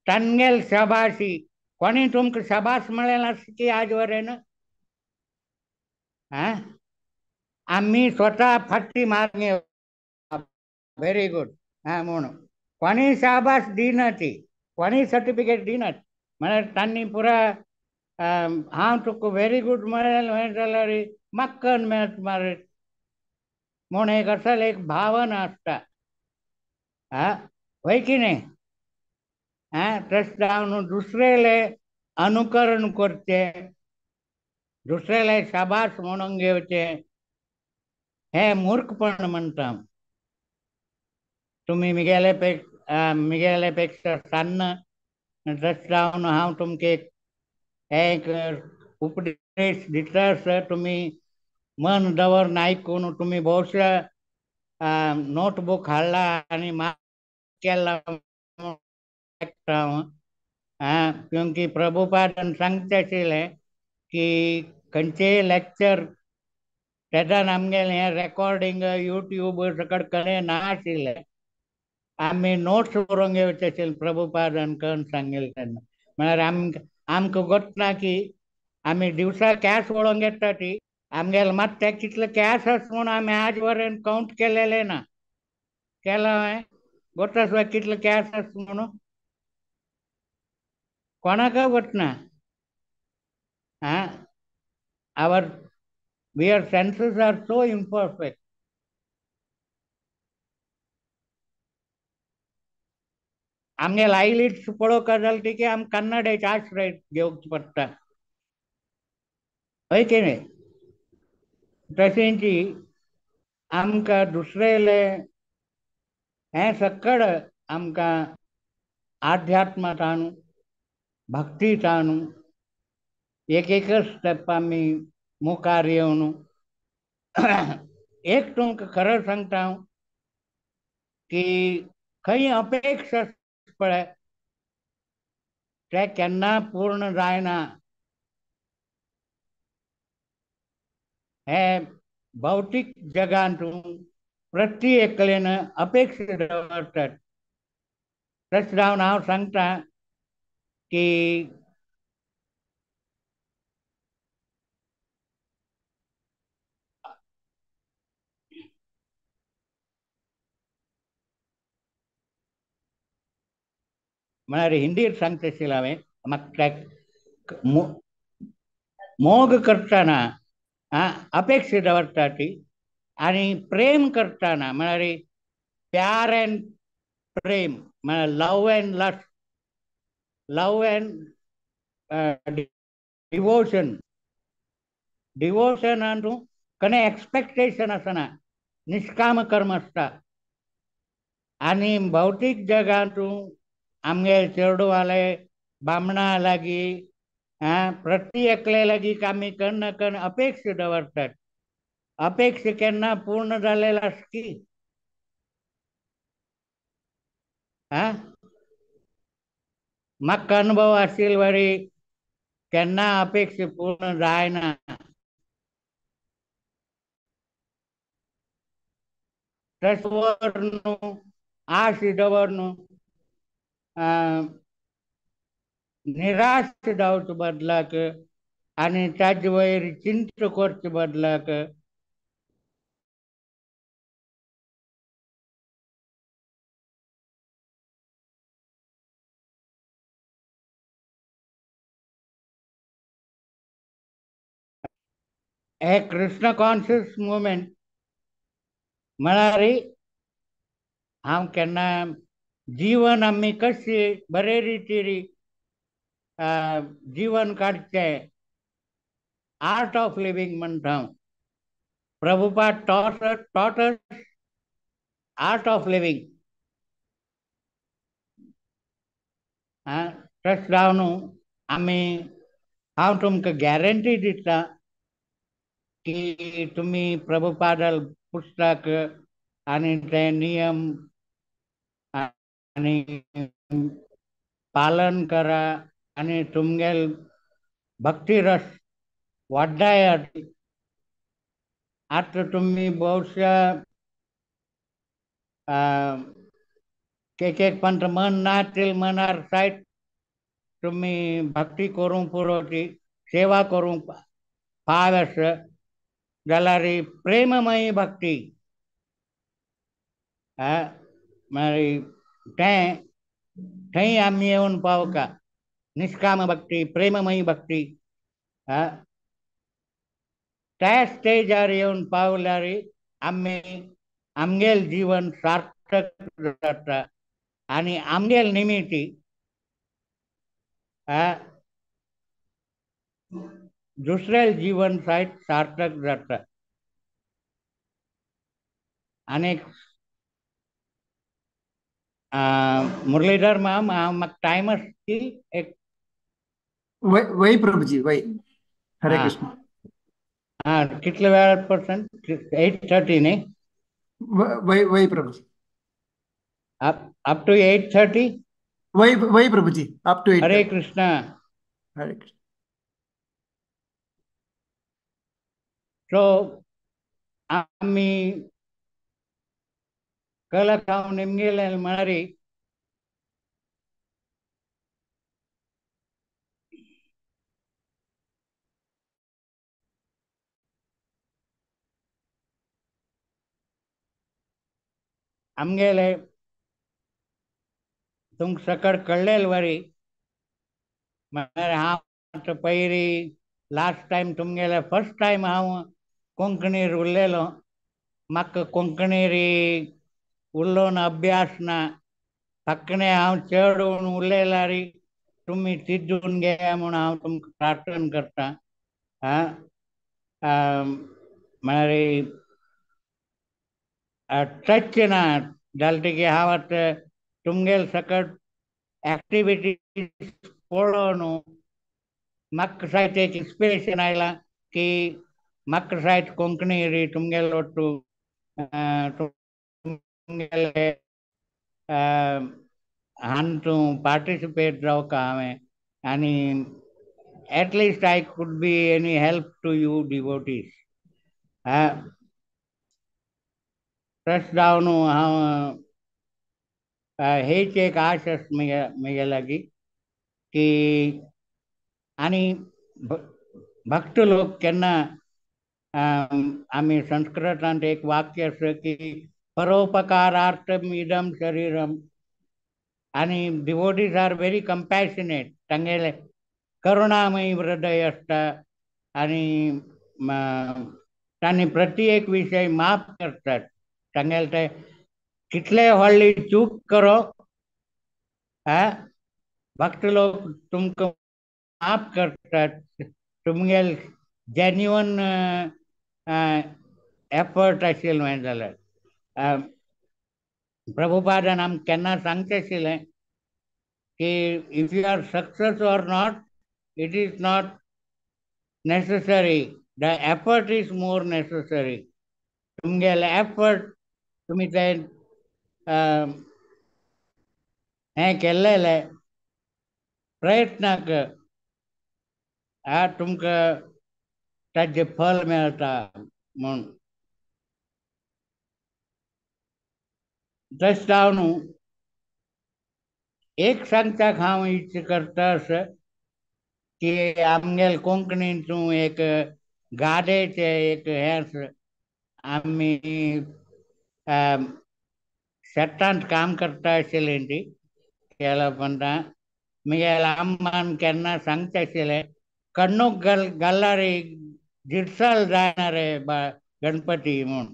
तांगेल शाबाशी कोणी तुमकां शाबास म्हळें आसता की आज वरेन आमी स्वता फाटी मारून व्हेरी गुड म्हूण कोणी शाबास दिना ती, कोणी सर्टिफिकेट दिनात. म्हळ्यार तांणी पुरा हांव तुका व्हेरी गुड म्हळें जाल्यार मक्कन मेळत मारे म्हूण एक असल एक भावना आसता. हय की न्ही? तशें जावन दुसरेले अनुकरण करचें, दुसरेले शाबास म्हणून घेवचें हें मूर्खपण म्हणटा. तुमी मिगेले मिगेले पेक्षा सान्न तशें जावन हांव तुमकां एक उपदेश दिता आसर तुमी मन दवरून आयकून तुमी भोवशा नोटबूक हाडला आनी मार्क केला हांव. क्योंकि प्रभुपादान सांगचें आशिल्लें की खंयचेय लेक्चर तेदान आमगेलें हें रेकॉर्डिंग यूट्यूब सकट कडेन ना आशिल्लें, आमी नोट्स बरोवन घेवचे आशिल्ले प्रभुपादान करून सांगिल्लें तेन्ना. म्हळ्यार आमकां गोतना की आमी दिवसा कॅश वळोवन घेता ती आमगेले मात ते कितले कॅश आसा म्हूण आमी आज वरेन कावंट केलेलें ना. केलां हांवें गोता सुद्दां कितले कॅश आसा म्हणून कोणाकय गोतना. Our We are senses are so imperfect. आमगे आयलिड्स पळोवंक जाल्यार ती की आम कन्नडेचे आश्रय घेवचो पडटा, हय की न्ही? तशेंच आमकां दुसरेले हें सकड आमकां आध्यात्मांत भक्तींत एक एकच स्टेप आमी मुखार येवन एक तुमकां खरें सांगता हांव की खंय अपेक्षा पळय ते केन्ना पूर्ण जायना. हे भौतीक जगांत प्रति एकलेन अपेक्षा दवरतात. तशें जावन हांव सांगता की म्हळ्यार हिंदीर सांगता आशिल्लें हांवें, म्हाका मोग करतना अपेक्षा दवरता ती आनी प्रेम करतना म्हळ्यार प्यार एंड प्रेम म्हळ्यार love and lust, love and devotion. डिवोशनान तूं कने एक्सपेक्टेशन आसना, निष्काम कर्म आसता. आनी भौतीक जगांत तूं आमगे चेडवाले बामणा लागीं प्रति एकले लागीं आमी कन्न कन्न अपेक्षा दवरतात. अपेक्षा केन्ना पूर्ण जालेली आसती? म्हाका अनुभव आशिल्ले वरी केन्ना अपेक्षा पूर्ण जायना. तशें न्हू आश दवर न्हू निराश जावचे बदलाक आनी ताजे वयर चिंता करचे बदलाक हे कृष्ण कॉन्शियस मुवमेंट म्हळ्यार हांव केन्ना जीवन आमी कशें बरे रितीन जीवन काडचें, आर्ट ऑफ लिवींग म्हणटा हांव. Prabhupada taught us art of living. तशें जावन आमी हांव तुमकां गॅरंटी दिता की तुमी प्रभुपादाल पुस्तक आनी ते नियम आनी पालन करा आनी तुमगेल भक्तिरस वाड्डायात. आतां तुमी बहुशा एक एक पंथ मन ना तील मनार सायट तुमी भक्ती करूंक पुरो ती सेवा करूंक फाव आसा जाल्यार प्रेममयी भक्ती मागीर तें थंय आमी येवन पावका. निष्काम भक्ती, प्रेममयी भक्ती त्या स्टेजार येवन पावल्यार आमी आमगेल जीवन सार्थक जाता आनी आमगेल निमिती दुसऱ्या जीवन सायत सार्थक जाता. आनी मुरलीधर माम हांव म्हाका टायम आसा की एक वय प्रभुजी वय. हरे कृष्ण. हां कितले वेळ पर्संट 8:30 न्ही? वय वय प्रभुजी. Up to 8:30? वय वय प्रभुजी अप टू 8:30. हरे कृष्णा. हरे कृष्ण. सो आमी कलक हांव निमगेले म्हळ्यार आमगेले तुमकां सकड कळ्ळेल वरी म्हळ्यार हांव आतां पयली लास्ट टायम तुमगेले फर्स्ट टायम हांव कोंकणीर उलयलो. म्हाका कोंकणीर उलोवन अभ्यास ना, फकणे हांव चड उलयल्यार तुमी तिजून घेया म्हूण हांव तुमकां प्रार्थना करता. म्हळ्यार टच ना जालें की हांव आतां तुमगेले सकट एक्टिविटीज पळोवन म्हाका सायत एक इन्स्पिरेशन आयलां की म्हाका सायत कोंकणी री तुमगेले ಒಟ್ಟು तुमगेले हातूं पार्टिसिपेट जावका हांवें आनी at least I could be any help to you devotees. तशें जावन हांव हेच एक आश आसा म्हगे लागीं की आनी भक्त लोक केन्ना आमी संस्कृतांत एक वाक्य आसा की परोपकारार्थम इदम शरीरम, आनी डिवोटीज are very compassionate, तांगेले करुणामयी हृदय आसता आनी तांणी प्रति एक विशय माफ करतात. तांगेले ते कितले व्हडली चूक करो भक्त लोक तुमकां माफ करतात. तुमगेले जेन्युअन एफर्ट आशिल्लें हें जाल्यार. प्रभुपादान आमकां केन्ना सांगचें आशिल्लें की if you are success or not it is not necessary, the effort is more necessary. तुमगेले एफर्ट तुमी ते हें केल्लें प्रयत्नाक तुमकां ताजें फल मेळटा म्हूण. तशें जावन एक सांगपाक हांव इच्छा करता असो की आमगेले कोंकणींतूं एक गादेचें एक हें आसा, आमी शेतांत काम करता आशिल्लीं ती केला म्हणटा म्हगेल्या अम्मान केन्ना सांगता आशिल्लें कण्णूक घाल्यार जिरसाल जायना रे बा गणपती म्हूण.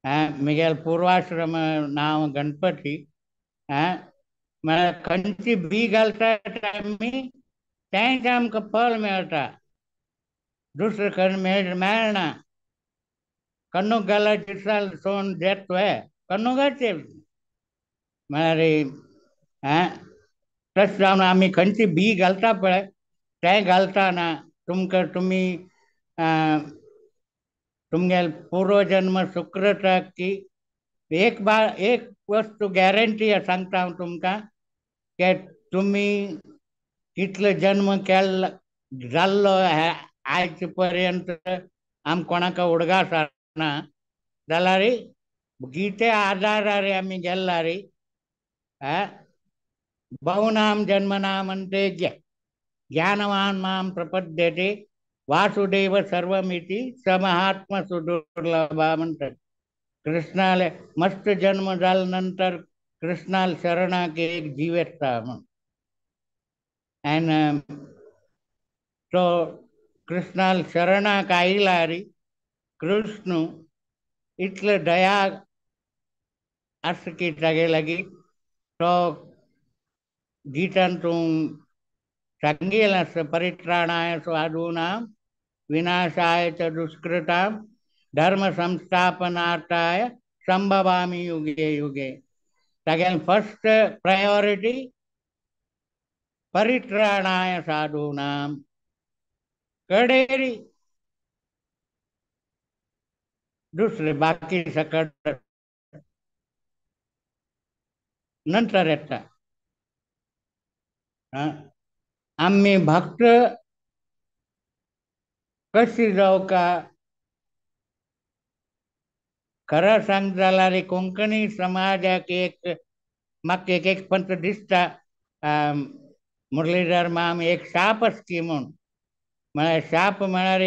म्हगेले पुर्वाश्रम नांव गणपती. म्हळ्यार खंयची बी घालता आमी तेंच आमकां फल मेळटा, दुसरें खंय मेळना. कण्णूक घाल्यार जिरसाल सोन जेत वे कण्णुकाचेर म्हळ्यार तशें जावन आमी खंयची बी घालता पळय तें घालतना तुमकां तुमी तुमगेले पुर्वजन्म सुकृताक की एक बार एक वस्तू गॅरंटी सांगता हांव तुमकां की तुमी कितलो जन्म केल्लो जाल्लो आयज पर्यंत आम कोणाक उडगास ना जाल्यार गीते आधारार आमी गेल्ला रे. बहुनाम जन्मनाम अंते ज्ञानवान माम प्रपद्यते वासुदेव सर्वमिति स महात्मा सुदुर्लभा म्हणतात. कृष्णाले मस्त जन्म जाल्या नंतर कृष्णाल शरणाक एक जीव येता म्हूण. आनी तो कृष्णाल शरणाक आयला रे कृष्ण इतले दया आसा की तागे लागीं तो गीतान तूं सांगिल्लें आसा परित्राणाय साधूनां विनाशाय च दुष्कृतां धर्म संस्थापनार्थाय संभवामि युगे युगे. तागेलें फर्स्ट प्रायोरिटी परित्राणाय साधूनां कडेरी दुसरे बाकी सकट नंतर येता. आमी भक्त कशी जावका खरें सांग जाल्यार कोंकणी समाजाक एक म्हाका एक एक पंत दिसता मुरलीधर माम एक शाप आसकी म्हूण. म्हळ्यार शाप म्हळ्यार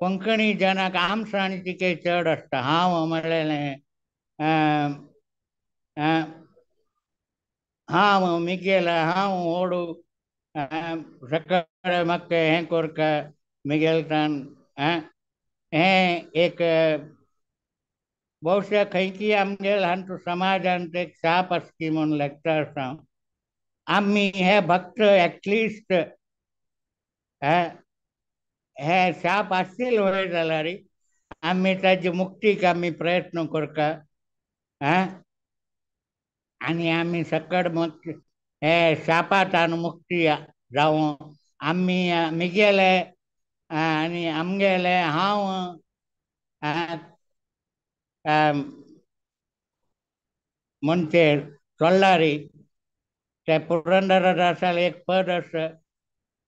कोंकणी जनाक आमसाणीची काही चड आसता. हांव म्हणलें हांव मिगेल हांव ओडू सकाळ म्हाका हें कोरका मिगेल तान. हें एक बहुशा खंयची आमगे ल्हान समाजान एक शाप आसची म्हूण लेखता आसा. आमी हे भक्त एटलिस्ट हे शाप आसतील वय जाल्यार आमी ताजे मुक्तीक आमी प्रयत्न करता. आनी आमी सकट मुक्ती हे शापांत मुक्ती जावं आमी मिगेले आनी आमगेले हांव म्हणचे चोल्लारी ते पुरंदरदासाले एक पद आसा,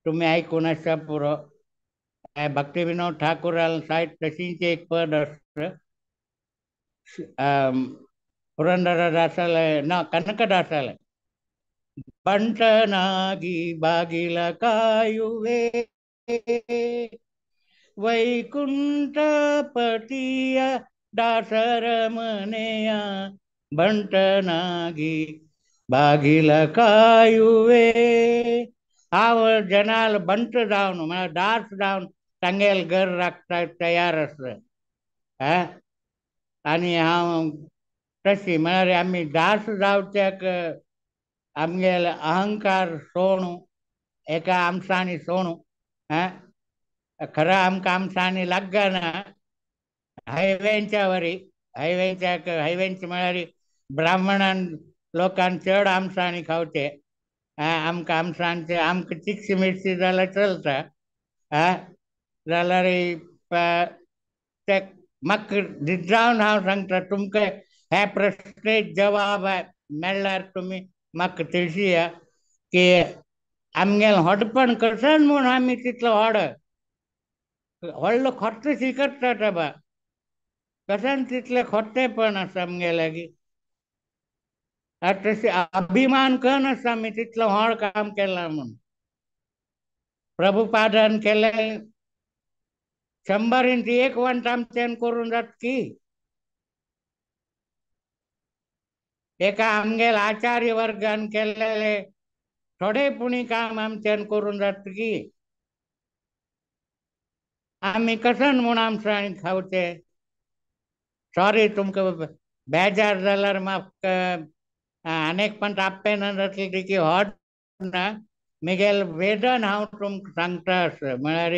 तुमी आयकून आसा पुरो. भक्ती विनोद ठाकूरान साहित्य तशींचें एक पद आसा पुरंदरदासाले ना कनकदासाले. ಬಂಟನಾಗಿ ಬಾಗಿಲ ಕಾಯುವೆ ವೈಕುಂಠಪತಿಯ ದಾಸರ ಮನೆಯ ಬಂಟನಾಗಿ ಬಾಗಿಲ ಕಾಯುವೆ. हांव जनाल बंट जावन म्हळ्यार दास जावन तांगेल घर राखता तयार आसा. आनी हांव तशी म्हळ्यार आमी दास जावच्याक आमगेले अहंकार सोणू एका आमसाणी सोणू. खरं आमकां आमसाणी लागना हायवेंच्या वरी. हायवेंच्या हायवेंचे म्हळ्यार ब्राह्मणान लोकान चड आमसाणी खावचे. आमकां आमसाणचे आमकां चिकशी मिरची जाल्यार चलता. जाल्यार ते म्हाका जावन हांव सांगता तुमकां हे प्रश्ने जवाब मेळ्ळ्यार तुमी म्हाका तिळशिया की आमगेलें व्हडपण कसन म्हूण आमी तितलो व्हड व्हडलो खोट्ट शिकतात बा कसन तितलें खोट्टेपण आसा आमगे लागीं. तशें अभिमान कन आसा आमी तितलो व्हड काम केलां म्हूण. प्रभुपादान केलें 100 एक वंट आमच्यान करून जाता की. एका आमगेल आचार्य वर्गान केल्लेले थोडे पुणी काम आमच्यान करून जाता की. आमी कसन म्हूण आमसाणी खावचे. सॉरी तुमकां बेजार जाल्यार म्हाका अनेक पण ताप्पेना जातली की हॉट ना मिगेल वेदन हांव तुमकां सांगता आसा. म्हळ्यार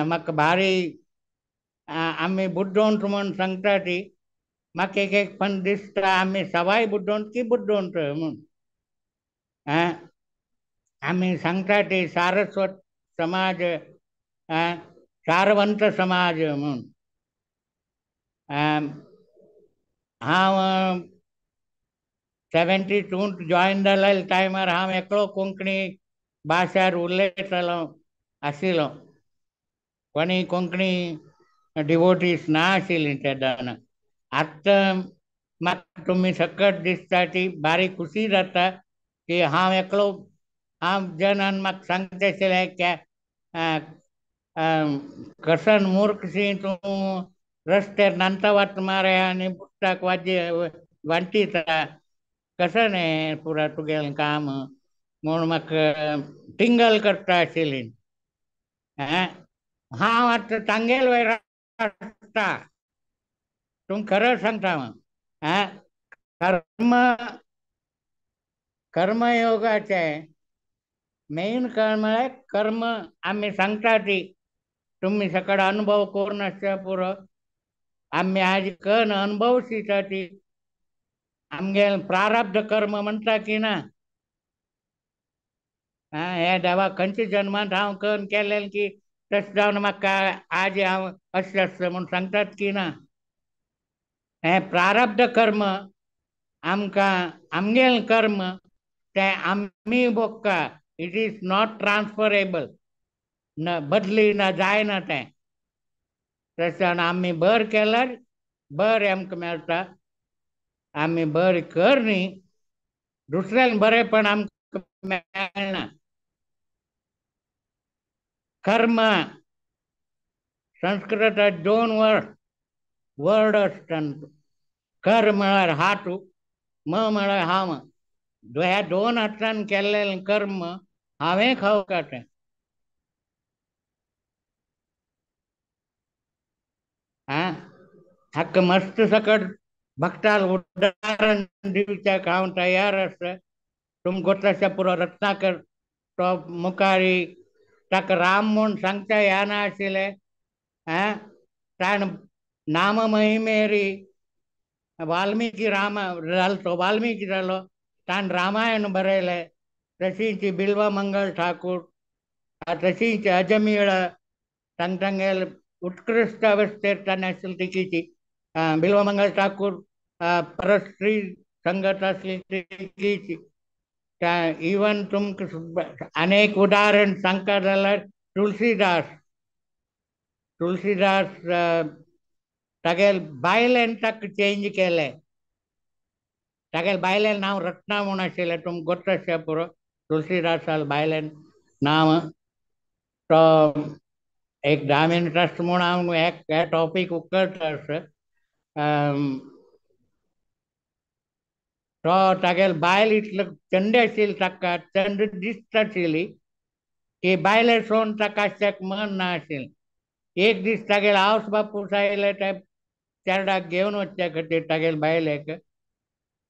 म्हाका भारी आमी बुड्डोंत म्हूण सांगता ती म्हाका एक एक पण दिसता आमी सवाय बुड्डोंत की बुड्डोंत म्हूण. आमी सांगता ती सारस्वत समाज सारवंत समाज म्हूण. हांव 72 जॉयन जाल्ले टायमार हांव एकलो कोंकणी भाशेर उलयतालो आशिल्लो. कोणी कोंकणी डिवोटीस ना आशिल्ली तेन्ना. आतां म्हाका तुमी सकट दिसता ती बारीक खुशी जाता की हांव एकलो हांव जनान म्हाका सांगता आशिल्लें की कसन मूर्खशी तूं रस्त्यार नांता वाट मारे आनी पुस्तक वाजे वांटिता कसन हें पुरा तुगेलें काम म्हूण म्हाका टिंगल करता आशिल्ली. हांव आतां तांगेल वयर आसता. तुमकां खरें सांगता हांव. कर्म कर्मयोगाचें मेन कर्म म्हळ्यार कर्म आमी सांगता ती तुमी सकड अनुभव करून आसच्या पुरो. आमी आज कन अनुभव शिता ती आमगेलें प्रारब्ध कर्म म्हणटा की ना. हे देवा खंयच्या जन्मांत हांव कन केलें की तशें जावन म्हाका आज हांव अशें आसता म्हूण सांगतात की ना. हें प्रारब्ध कर्म आमकां आमगेलें कर्म तें आमी भोगता. It is not transferable. न बदली ना जायना तें. तशें आमी बर केल्यार बरें आमकां मेळटा. आमी बरें कर न्ही दुसऱ्यान बरेंपण आमकां मेळना. कर्म संस्कृतांत 2 वर्ड आसता. कर म्हळ्यार हात, म म्हळ्यार हांव. ह्या 2 हातान केल्लें कर्म हांवें खावका तें. आं हाका मस्त सकट भक्ताल उदाहरण दिवच्याक हांव तयार आसा. तुमकां गोत्राच्या पुरो रत्नाकर तो मुखारी ताका राम म्हूण सांगता येना आशिल्लें. आं ताणें नाम महिमेरी वाल्मिकी राम जालो, तो वाल्मिकी जालो, ताणें रामायण बरयलें. तशीच बिल्व मंगल ठाकूर, तशीच अजमीळ तांगेले उत्कृश्ट अवस्थेत ताणें आशिल्ली तिकीची बिल्वमंगल ठाकूर परत स्त्री संगत आसली तिकीची. इवन तुमकां अनेक उदाहरण सांगता जाल्यार तुलसीदास, तुलसीदास तागेले बायलेन ताका चेंज केलें. तागेले बायलेन नांव रत्ना म्हूण आशिल्लें, तुमकां गोत्त आसचें पुरो. तुलसीदासाले बायलेन नांव तो एक 10 मिनट आसता म्हूण हांव हे टॉपीक उखलता आसा. तो तागेले बायल इतलो चंड आशिल्ली, ताका चंड दिसता आशिल्ली की बायले सोडून ताका आसच्याक मन ना आशिल्लें. एक दीस तागेले आवस बापूस आयले ते चेरडाक घेवन वचच्या खातीर तागेले बायलेक.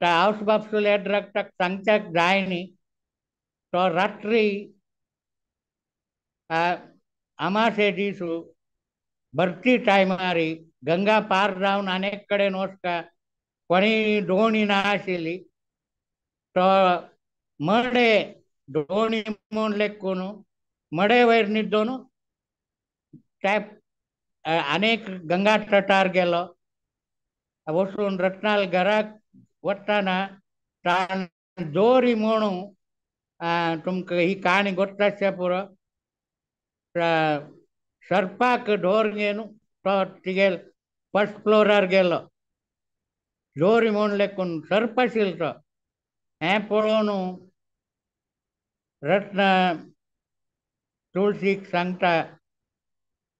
त्या आवस बापूस लेटराक ताका सांगच्याक जाय न्ही. तो रात्री अमासे दीस भरती टायमारी गंगा पार जावन अनेक कडेन वचका, कोणी दोणी ना आशिल्ली. तो मडे दोणी म्हूण लेखून मडे वयर न्हिदोन त्या अनेक गंगा तटार गेलो. वचून रत्नाल घराक वतना ताण दोरी म्हणून तुमकां ही काणी गोत्त आसच्या पुरो. सर्पाक दोर घेवन तो तिगेल फर्स्ट फ्लोरार गेलो. दोरी म्हूण लेखून सर्प आशिल्लो तो. हें पळोवन रत्न तुळसीक सांगता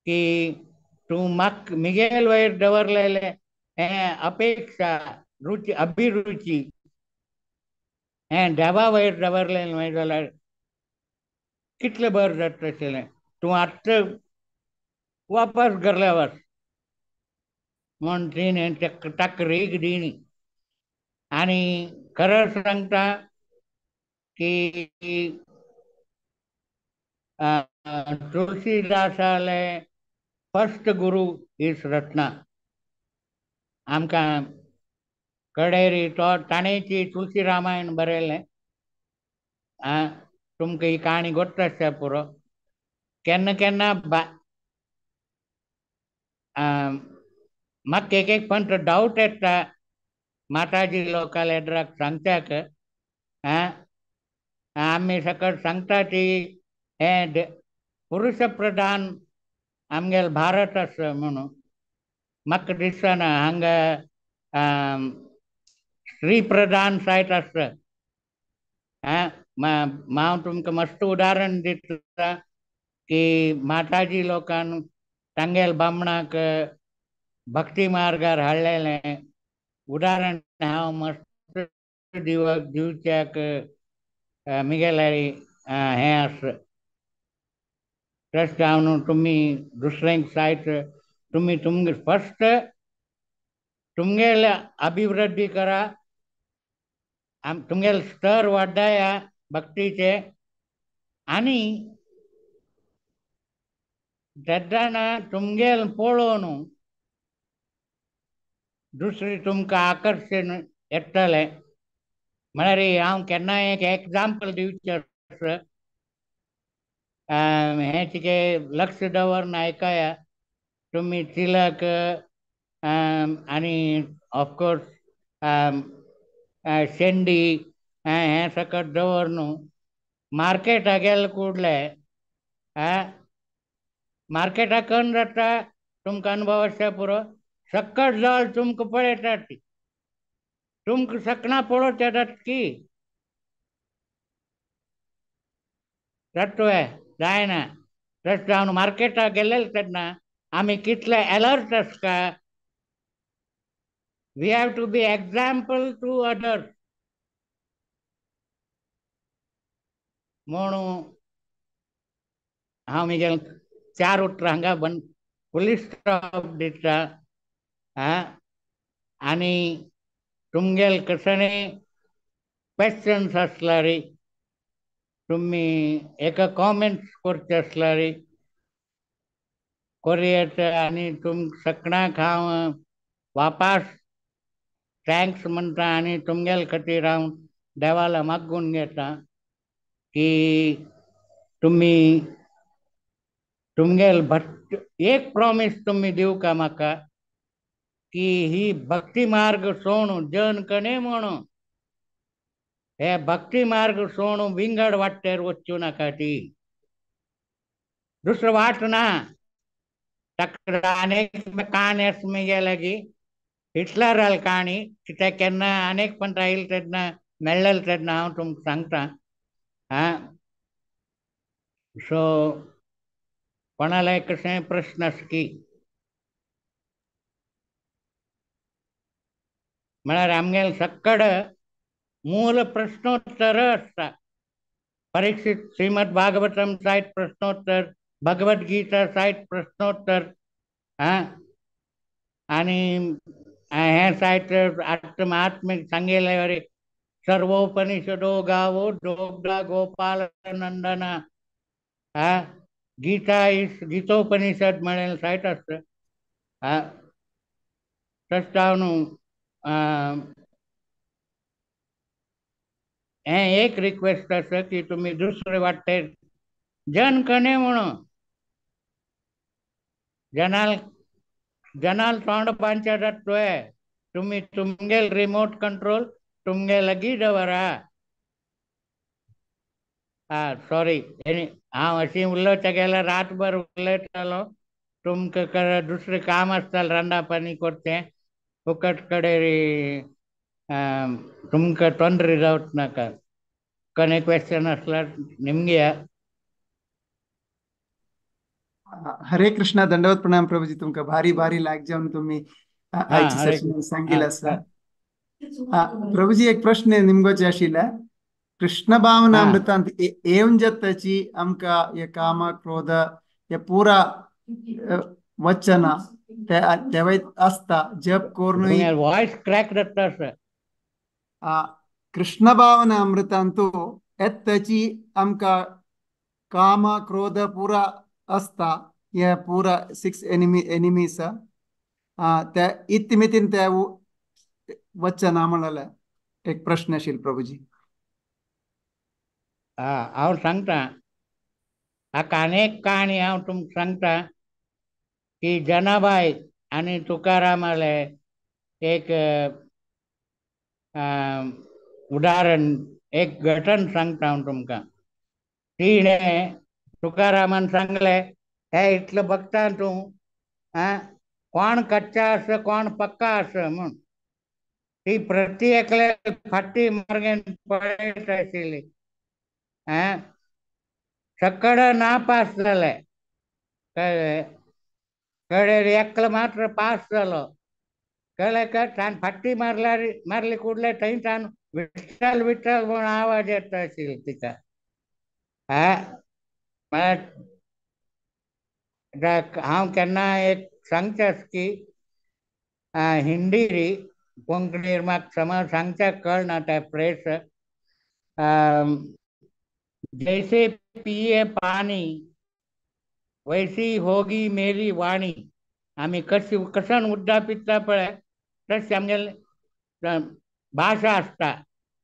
की तूं म्हाका मिगेल वयर दवरलेलें हें अपेक्षा रुची अभिरुची हें देवा वयर दवरलें न्हय जाल्यार कितलें बरें जातलें आशिल्लें. तूं आत्तां वापस घरल्या वच म्हूण तिणें ताका रीग दिली. आनी खरें सांगता की तुलसीदासाले फर्स्ट गुरू is Ratna. आमकां कडेरी तो ताणेची तुलसी रामायण बरयलें. तुमकां ही काणी गोत्त आसच्या पुरो. केन्ना केन्ना म्हाका एक एक पंत डावट येता माताजी लोकां एड्राक सांगच्याक. आमी सकट सांगता ती हें पुरुष प्रधान आमगेले भारत आसा म्हणून. म्हाका दिसना हांगा स्त्री प्रधान जायत आसा. हांव तुमकां मस्त उदाहरण दिता की माताजी लोकान तांगेल बामणाक भक्ती मार्गार हाडलेलें उदाहरण हांव मस्त दिवच्याक मिगेले हें आसा. तशें जावन तुमी दुसऱ्यांक जायत तुमी तुमगे फर्स्ट तुमगेले अभिवृद्धी करा, तुमगेले स्तर वाडया भक्तीचे. आनी तेन्ना तुमगेल पळोवन दुसरी तुमकां आकर्शण येतलें. म्हळ्यार हांव केन्नाय एक एग्जाम्पल दिवचें आसा. हें कितें लक्ष दवरून आयकया तुमी. तिलक आनी ऑफकोर्स शेंडी हें सकट दवर न्हू. मार्केटाक गेले कुडले मार्केटाक कन्न जाता तुमकां अनुभव आसता पुरो. सकट जाल तुमकां पळयतात ती, तुमकां सकणां पळोवंक येतात की तत्व जायना. तशें जावन मार्केटाक गेल्ले तेन्ना आमी कितले एलर्ट आसता. We have to be example to others. म्हणून हांव म्हगेले 4 उतरां हांगा बंद पुलीस स्टॉप दिता. आं आनी तुमगेल कसले क्वेश्चन्स आसल्यार तुमी एका कॉमेंट्स करचे आसल्यार करुयेत. आनी तुम सगळ्यांक हांव वापास thanks म्हणटा आनी तुमगेल खातीर हांव देवाला मागून घेता की तुमी तुमगेल भक्त एक प्रॉमीस तुमी दिवका म्हाका की ही भक्ती मार्ग सोणू जन कणे म्हणू हे भक्ती मार्ग सोणू विंगड वाटेर वचूं नाका. ती दुसरो वाट ना. ताका अनेक काणी आसा मुगे लागीं हिटलराल काणी कित्याक केन्ना अनेक पण आयले तेन्ना मेळ्ळें तेन्ना हांव तुमकां सांगता. आं सो कोणाला कशें प्रश्न आसा की म्हळ्यार आमगेले सक्कड मूल प्रश्नोत्तर आसता. परीक्षित श्रीमद भागवतम सायत प्रश्नोत्तर, भगवद गीता सायत प्रश्नोत्तर. आं आनी हें सायत आत्म महात्म्य सांगिल्ले वरी सर्वोपनिषदो गावो दोग्धा गोपाल नंदना. आं गीता is Gitopanishad म्हणेल सायत आसता. आं तशें जावन हें एक रिक्वेस्ट आसा की तुमी दुसरे वाटेर जन कणे म्हणून जनाल जनाल तोंड बांदचे जाता. तुमी तुमगेल रिमोट कंट्रोल तुमगे लागीं दवरा. आं सॉरी हांव अशी उलयता गेल्यार रातभर उलयतालो. तुमकां दुसरें काम आसतालें रांदा पाणी करचें फुकट कडेन तुमकां तोंदरी जावच नाका. कने क्वेश्चन आसल्यार निमगे. हरे कृष्णा दंडवत प्रणाम प्रभुजी. तुमकां भारी भारी लायक जावन तुम्ही आयचे सेशन सांगिल्लें आसा. प्रभुजी एक प्रश्न निमगोचे आशिल्ले. कृष्ण भावनामृतांत येवन जाताची आमकां हे काम क्रोध हे पुरा वचना तेवय आसता जप करून वॉयस क्रॅक जाता आसा. कृष्ण भावनामृतांतु येताची आमकां काम क्रोध पुरा आसता हे पुरा 6 एनिमीज त्या इतमितीन ते वचना म्हणलें एक प्रश्न आशिल्लो प्रभुजी. हांव सांगता हाका अनेक काणी हांव तुमकां सांगता की जनाबाई आनी तुकारामाले एक उदाहरण एक घटन सांगता हांव तुमकां. तिणें तुकारामान सांगलें हे इतलें बघता तूं आं कोण कच्चा आसा कोण पक्का आसा म्हूण. ती प्रति एकले फाटी मार्गेन पळयत आशिल्ली. आं सकड नापास जाले कळ्ळें कळ्ळें एकलो मात्र पास जालो. कळ्ळें काय ताण फाटी मारल्यार मारली कुडले थंय ताण विठ्ठल विठ्ठल म्हूण आवाज येता आशिल्लो तिका. आं म्हळ्यार हांव केन्ना एक सांगचें आसा की हिंदी री कोंकणीर म्हाका समज सांगच्याक कळना त्या प्रेस. जैसे पिये पाणी वैसी होगी मेरी वाणी. आमी कशी कसन उद्दा पिता पळय तशें आमगेले भाशा आसता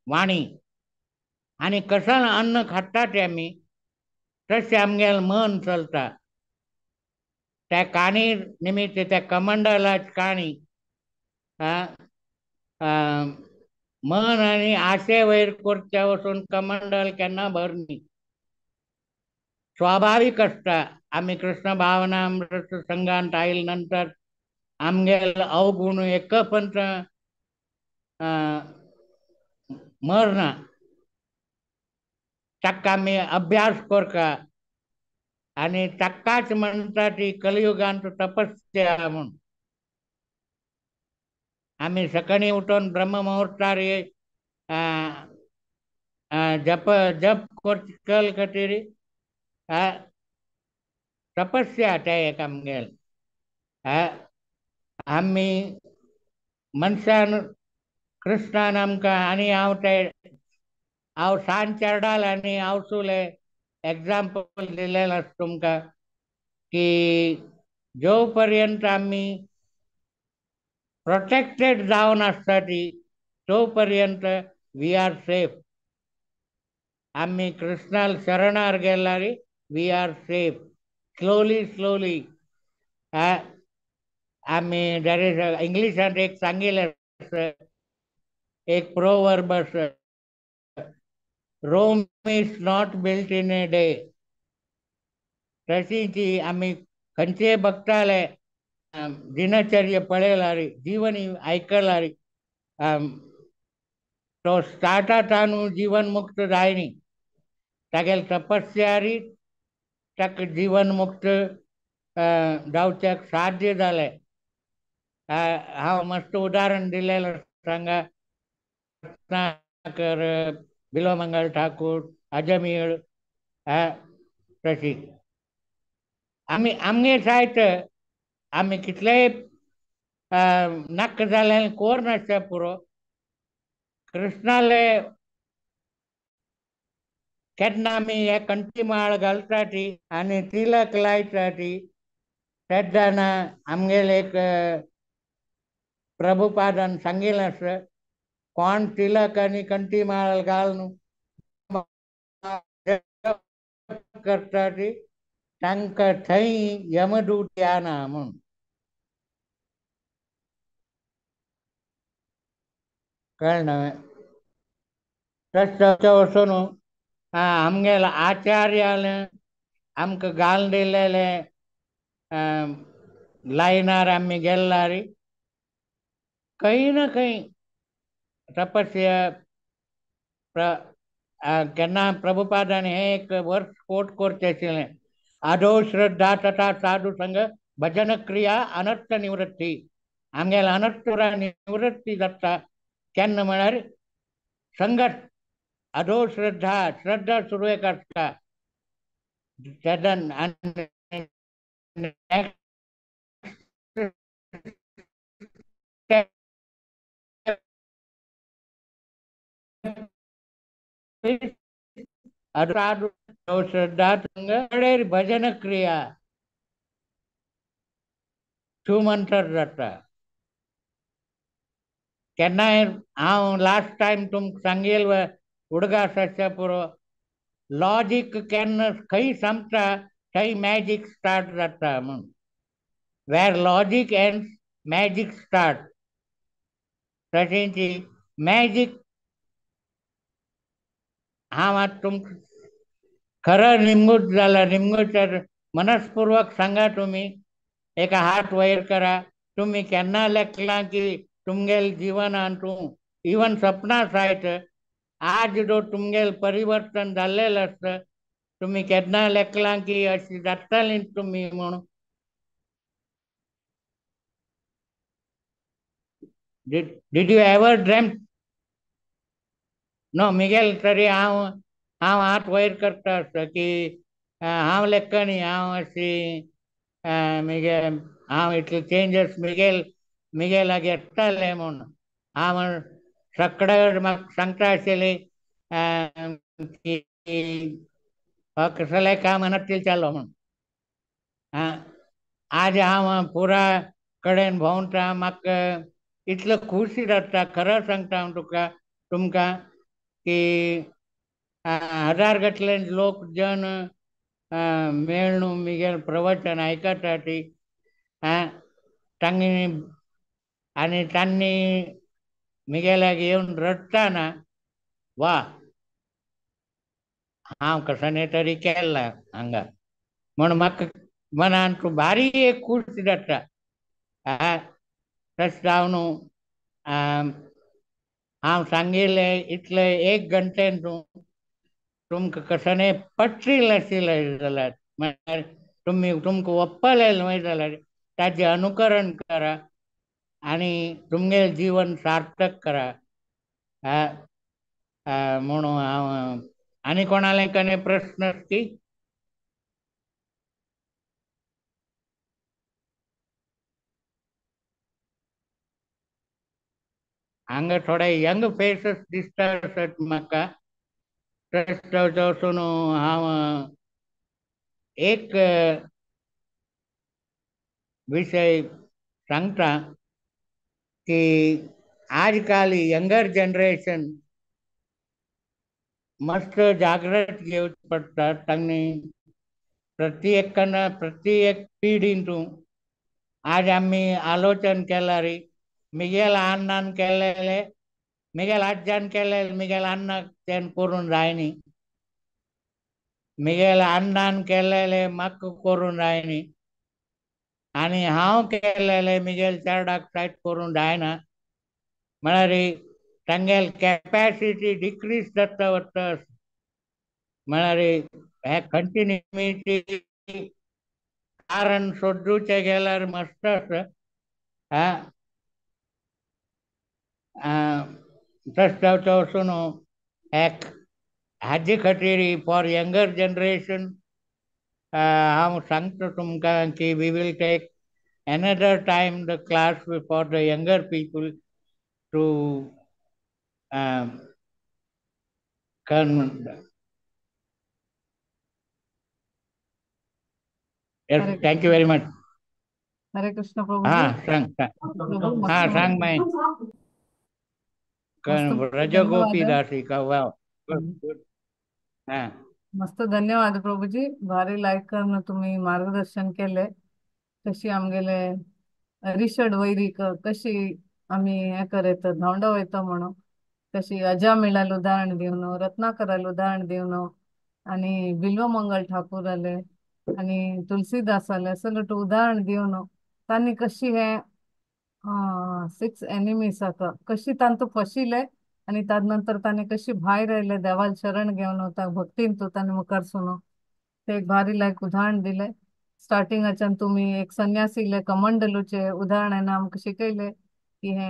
वाणी. आनी कसन अन्न खाता तें आमी तशें आमगेलें मन चलता. त्या काणी निमित्त त्या कमंडलाची काणी मन आनी आशे वयर करच्या वचून कमंडल केन्ना भरनी. स्वाभावीक आसता. आमी कृष्ण भावनामृत संघांत आयले नंतर आमगेले अवगुण एक पण मरना. ताका आमी अभ्यास करता आनी ताकाच म्हणटा ती कलियुगांत तपस्या म्हूण. आमी सकाळीं उठून ब्रह्ममुहूर्तार जप जप करचे कल खातीर तपस्या ते एक आमगेल. आमी मनशान कृष्णान आमकां आनी हांव ते हांव सान चेरडाल आनी आवसुले एग्जाम्पल दिलेलें आसा तुमकां की जो पर्यंत आमी प्रोटेक्टेड जावन आसता ती तो पर्यंत we are safe. आमी कृष्णाल शरणार गेल्यार we are safe. Slowly slowly आमी there is इंग्लिशांत एक सांगिल्लें आसा, एक प्रोवर्ब आसा, Rome is not built in a day. तशीच आमी खंयचेय भक्ताले दिनचर्या पळयल्यार, जिवनी आयकल्यार, तो स्टार्टांत जीवन मुक्त जायनी, तागेले तपस्यारी ताका जीवन मुक्त जावच्याक साध्य जालें. हांव मस्त उदाहरण दिलेलें सांगा, रत्नाकर, बिल्वमंगल ठाकूर, अजमीळ, तशी आमी आमगे सायत आमी कितलेय नाक्क जालें कोर नासता पुरो, कृष्णाले केन्ना आमी हे कंठी माळ घालता ती आनी तिलक लायता ती तेन्ना आमगेले एक प्रभुपादान सांगिल्लें आसा, कोण तिलक आनी कंठी माळ घालून करता ती तांकां थंय यमदूत येना म्हूण. कळ्ळें? तशें वचून आमगेले आचार्यान आमकां घालून दिलेले लायनार आमी गेल्यार खंय ना खंय तपस्या केन्ना प्रभुपादान हें एक वर्स कोट करचें आशिल्लें, आदो श्रद्धा तथा साधू संग भजन क्रिया अनर्थ निवृत्ती. आमगेले अनर्थ निवृत्ती जाता केन्ना म्हळ्यार संगत अधो श्रद्धा, श्रद्धा सुरवेक आसता तेन्ना श्रद्धा भजन क्रिया सुमंतर जाता. केन्नाय हांव लास्ट टायम तुमकां सांगेल उडगास आसच्या पुरो, लॉजीक केन्ना खंय सोंपता थंय मॅजीक स्टार्ट जाता म्हूण. Where logic ends magic start. तशेंच मॅजीक हांव आतां तुमकां खरो निमगूच जाला, निमगूच मनस्पुर्वक सांगा, तुमी एका हात वयर करा, तुमी केन्ना लेखलां की तुमगेले जिवनान तूं इवन सपना सायत आज जो तुमगेले परिवर्तन जाल्लेलें आसता, तुमी केन्ना लेखलां की अशी जातली तुमी म्हणून? Did you ever dream? No, Miguel तरी हांव हांव हात वयर करता आसता की हांव लेखनी हांव अशी मिगेल हांव इतले चेंजस मिगेल मिगेलाक येतालें म्हूण हांव सगळे म्हाका सांगता आशिल्लें की हो कसलें काम अनर्थील चालो म्हूण. आज हांव पुरा कडेन भोंवता, म्हाका इतलो खुशी जाता, खरें सांगता हांव तुका तुमकां की हजार गटले लोक जन मेळ्ळू मिगेल प्रवचन आयकता ती तांणी आनी तांणी मिगेल्याक येवन रडटाना वा हांव कशें तरी केलां हांगा म्हूण म्हाका मनान तूं भारी एक खूश जाता. तशें जावन हांव सांगिल्लें इतलें एक घंटेन तूं तुमकां कशें पटरील आशिल्लें जाल्यार म्हळ्यार तुमी तुमकां वप्पलें न्हय जाल्यार ताजें अनुकरण करा आनी तुमगेलें जीवन सार्थक करा म्हणून हांव. आनी कोणाले कने प्रश्न आसती? हांगा थोडे यंग फेसीस दिसता आसत म्हाका. तशें वचून हांव एक विशय सांगता की आजकाल यंगर जनरेशन मस्त जागृत घेवचें पडटा. तांणी प्रत्येकान प्रत्येक पिढींतून आज आमी आलोचन केल्यार मिगेल अण्णान केलेले, मिगेल आज्यान केलेले, मिगेल अण्णाक तें करूंक जायनी, मिगेल अण्णान केलेले म्हाका करूंक जायनी, आनी हांव केलेले मिगेल चेरडाक सायट करूंक जायना. म्हळ्यार तांगेल कॅपॅसिटी डिक्रीज जाता वता. म्हळ्यार हे कंटिन्युटी कारण सोदूचे गेल्यार मस्त आसा. तशें जावचें वचून एक हाजे खातीर फॉर यंगर जनरेशन हांव सांगता तुमकां की we will take another time the class for the younger people to Yes, thank you very much. Hare Krishna Prabhuji. हां सांग सांग. हां सांग माई. रजगोपी दासी का. वाव, गुड. हां मस्त, धन्यवाद प्रभुजी. भारी लायक करून तुम्ही मार्गदर्शन केले. कशी आमगेले रिषड वैरीक कशी आमी हे करयता धांवडो वयता म्हणून, कशी अजामिळाल उदाहरण दिवन, रत्नाकराल उदाहरण दिवन, आनी बिल्वमंगल ठाकूराले आनी तुलसीदासाले सगळें उदाहरण दिवन तांणी कशी हे 6 एनिमीसाक कशी तांतू फशिले आनी ताज नंतर तांणी कशी भायर आयले देवाल शरण घेवन त्या भक्तीन तूं तांणी मुखार सुनो ते एक भारी लायक उदाहरण दिले. स्टार्टिंगाच्यान तुमी एक संन्यासीले कमंडलूचे उदाहरण आमकां शिकयले की हे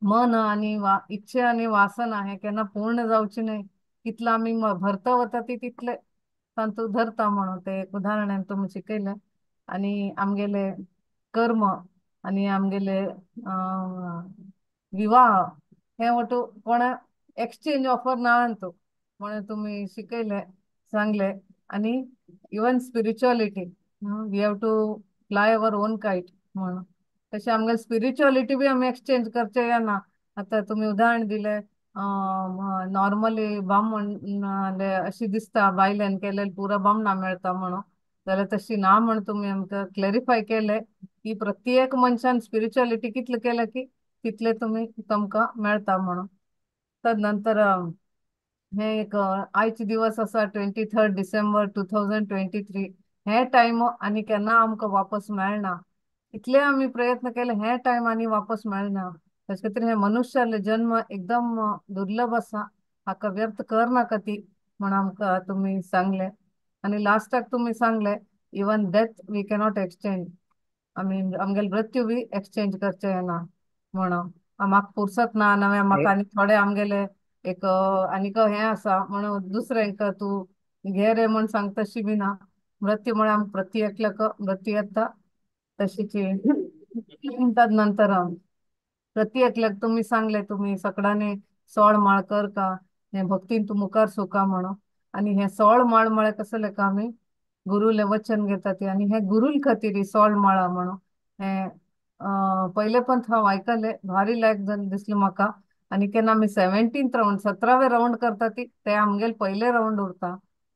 मन आनी इच्छा आनी वासना हे केन्ना पूर्ण जावची न्हय, कितलो आमी भरता वता ती तितले तांतू धरता म्हणून ते एक उदाहरण तुमी शिकयले. आनी आमगेले कर्म आनी आमगेले विवाह हे वटू कोणा एक्सचेंज ऑफर ना अंतू म्हणून तुमी शिकयले सांगले. आनी even spirituality we have to fly our own kite म्हणून तशें आमगेले स्पिरिच्युअलिटी बी आमी एक्सचेंज करचे या ना. आतां तुमी उदाहरण दिले नॉर्मली बामण अशी दिसता बायल्यान केलेले पुरा बामणा मेळटा म्हणून, जाल्यार तशी ना म्हण तुमी आमकां क्लॅरिफाय केले की प्रत्येक मनशान स्पिरिच्युअलिटी कितले केले की तितले तुमी तुमकां मेळटा म्हणून. तद नंतर हे एक आयचे दिवस आसा 23 डिसेंबर 2023 हे टायम आनी केन्ना आमकां वापस मेळना. इतले आमी प्रयत्न केले हे टायम आनी वापस मेळना. ताचे खातीर हे मनुष्याले जन्म एकदम दुर्लभ आसा, हाका व्यर्थ कर नाका ती म्हण आमकां तुमी सांगले. आनी लास्टाक तुमी सांगले even death we cannot exchange, आमी आमगेले मृत्यू बी एक्सचेंज करचे ना म्हणून म्हाका पुरसत ना नवे म्हाका आनी थोडे आमगेले एक आनीक हें आसा म्हणून दुसऱ्यांक तूं घे रे म्हण सांगता तशी बी ना. मृत्यू म्हळ्यार आमकां प्रति एकल्याक मृत्यू येता तशीची. तद नंतर प्रति एकल्याक तुमी सांगले तुमी सगळ्यांनी 16 माळ कर का हे भक्तीन तूं मुखार सुका म्हणून. आनी हे 16 माळ म्हळ्यार कसले लेखा आमी गुरुले वचन घेता ती आनी हे गुरुल खातीर 16 माळा म्हणून हे पयले पण हांव आयकले भारी लायक दिसलें म्हाका. आनी केन्ना आमी 17th round 17वे रावंड करता ती ते आमगेले पयले रावंड उरता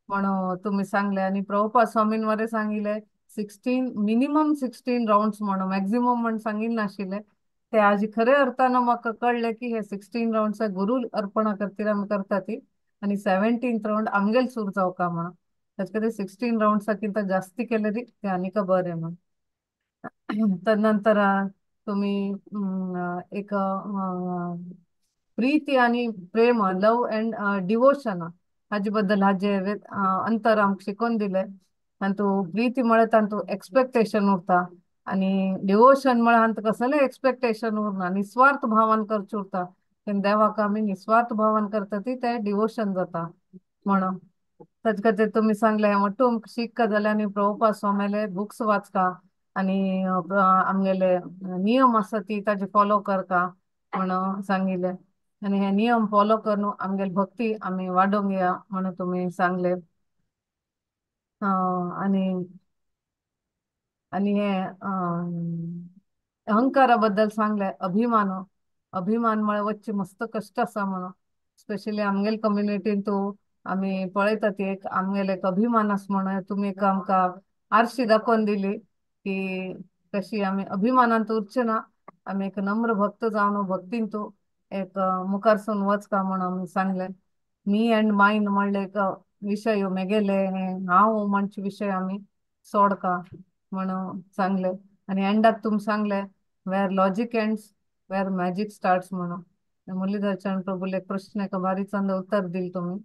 म्हणून तुमी सांगले. आनी प्रभुपाद स्वामीन मरे सांगिल्ले 16 मिनिमम 16 रावंड्स म्हणून, मॅक्झिमम म्हण सांगिल्लें नाशिल्लें. ते आज खरे अर्थान म्हाका कळ्ळें की हे 16 रावंड्स गुरू अर्पणा खातीर आमी करता ती आनी 17th round आमगेले सूर जावका म्हणून. ताचे खातीर 16 रावंड्सा जास्ती केले ते आनीक बरें म्हण. तद नंतर तुमी एक प्रीती आनी प्रेम लव एंड डिवोशन हाजे बद्दल हाजे अंतर आमकां शिकोवन दिले. तांतू प्रीती म्हळ्यार तांतू एक्सपेक्टेशन उरता आनी डिवोशन म्हळ्यार हांतू कसलें एक्सपेक्टेशन उरना, निस्वार्थ भावान करचें उरता. तेन्ना देवाक आमी निस्वार्थ भावान करता ती तें डिवोशन जाता म्हणून. ताचे खातीर तुमी सांगलें मोटू आमकां शिक्का जाल्यार आनी प्रभुपाद स्वामीले बुक्स वाचका आनी आमगेले नियम आसा ती ताजे फॉलो करता. म्हणून सांगिल्लें आनी हे नियम फॉलो करून आमगेली भक्ती आमी वाडोवंक या म्हणून तुमी सांगले. आनी आनी हे अहंकारा बद्दल सांगले, अभिमान, अभिमान म्हळ्यार वच्चे मस्त कश्ट आसा म्हणून, स्पेशली आमगेले कम्युनिटीन तूं आमी पळयता ती एक आमगेले एक अभिमान आसा म्हणून तुमी एक आमकां आरशी दाखोवन दिली की कशी आमी अभिमानांत उरचे ना, आमी एक नम्र भक्त जावन भक्तीन तूं एक मुखारसून वचका म्हणून आमी सांगले. मी अँड मायन म्हणले एक विशय मेगेले हांव म्हणचे विशय आमी सोडका म्हणून सांगले. आनी एंडाक तुमी सांगले where logic ends where magic starts म्हणून. मुरलीधर चरण प्रभूले एक प्रश्न एका भारी चंद उत्तर दिले तुमी.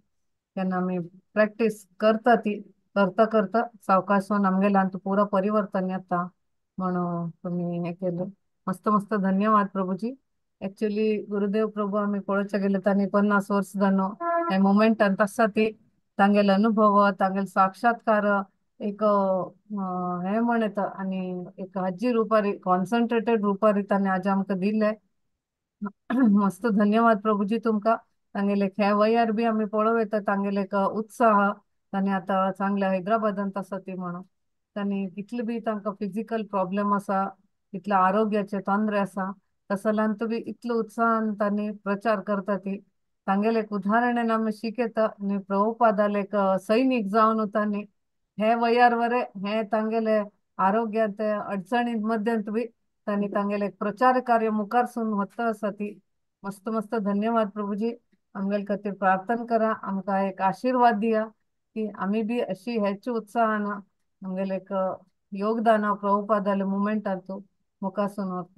तेन्ना आमी प्रॅक्टीस करता ती करता करता सावकाश आमगेल्यान पुरो परिवर्तन येता म्हणून तुमी हें केलें. मस्त मस्त धन्यवाद प्रभूजी. एक्चुअली गुरुदेव प्रभू आमी पळोवचे गेले तांणी 50 वर्स जालो हे मुमेंटांत आसा ती तांगेले अनुभव, तांगेले साक्षात्कार एक हे म्हणता आनी एक हाजी रुपारी कॉन्सन्ट्रेटेड रुपारी तांणी आज आमकां दिले. मस्त धन्यवाद प्रभूजी तुमकां. तांगेले हे वयार बी आमी पळोवं येता तांगेले एक उत्साह तांणी आतां चांगले हैदराबादांत आसा ती म्हणून तांणी कितले बी तांकां फिजिकल प्रॉब्लेम आसा, कितले आरोग्याचे तोंदरे आसा, तसल्यान बी इतलो उत्साहान तांणी प्रचार करता ती तांगेले एक उदाहरण आमी शिकयता. आनी प्रभुपादाले एक सैनीक जावन तांणी हे वयार वरे हे तांगेले आरोग्यांत अडचणी मध्यंत बी तांणी तांगेले एक प्रचार कार्य मुखारसून वता आसा ती. मस्त मस्त धन्यवाद प्रभूजी. आमगेले खातीर प्रार्थना करा, आमकां एक आशिर्वाद दिया की आमी बी अशी हेच उत्साहान आमगेले एक योगदान प्रभुपादाले मुमेंटांत मुखारसून व्हरता.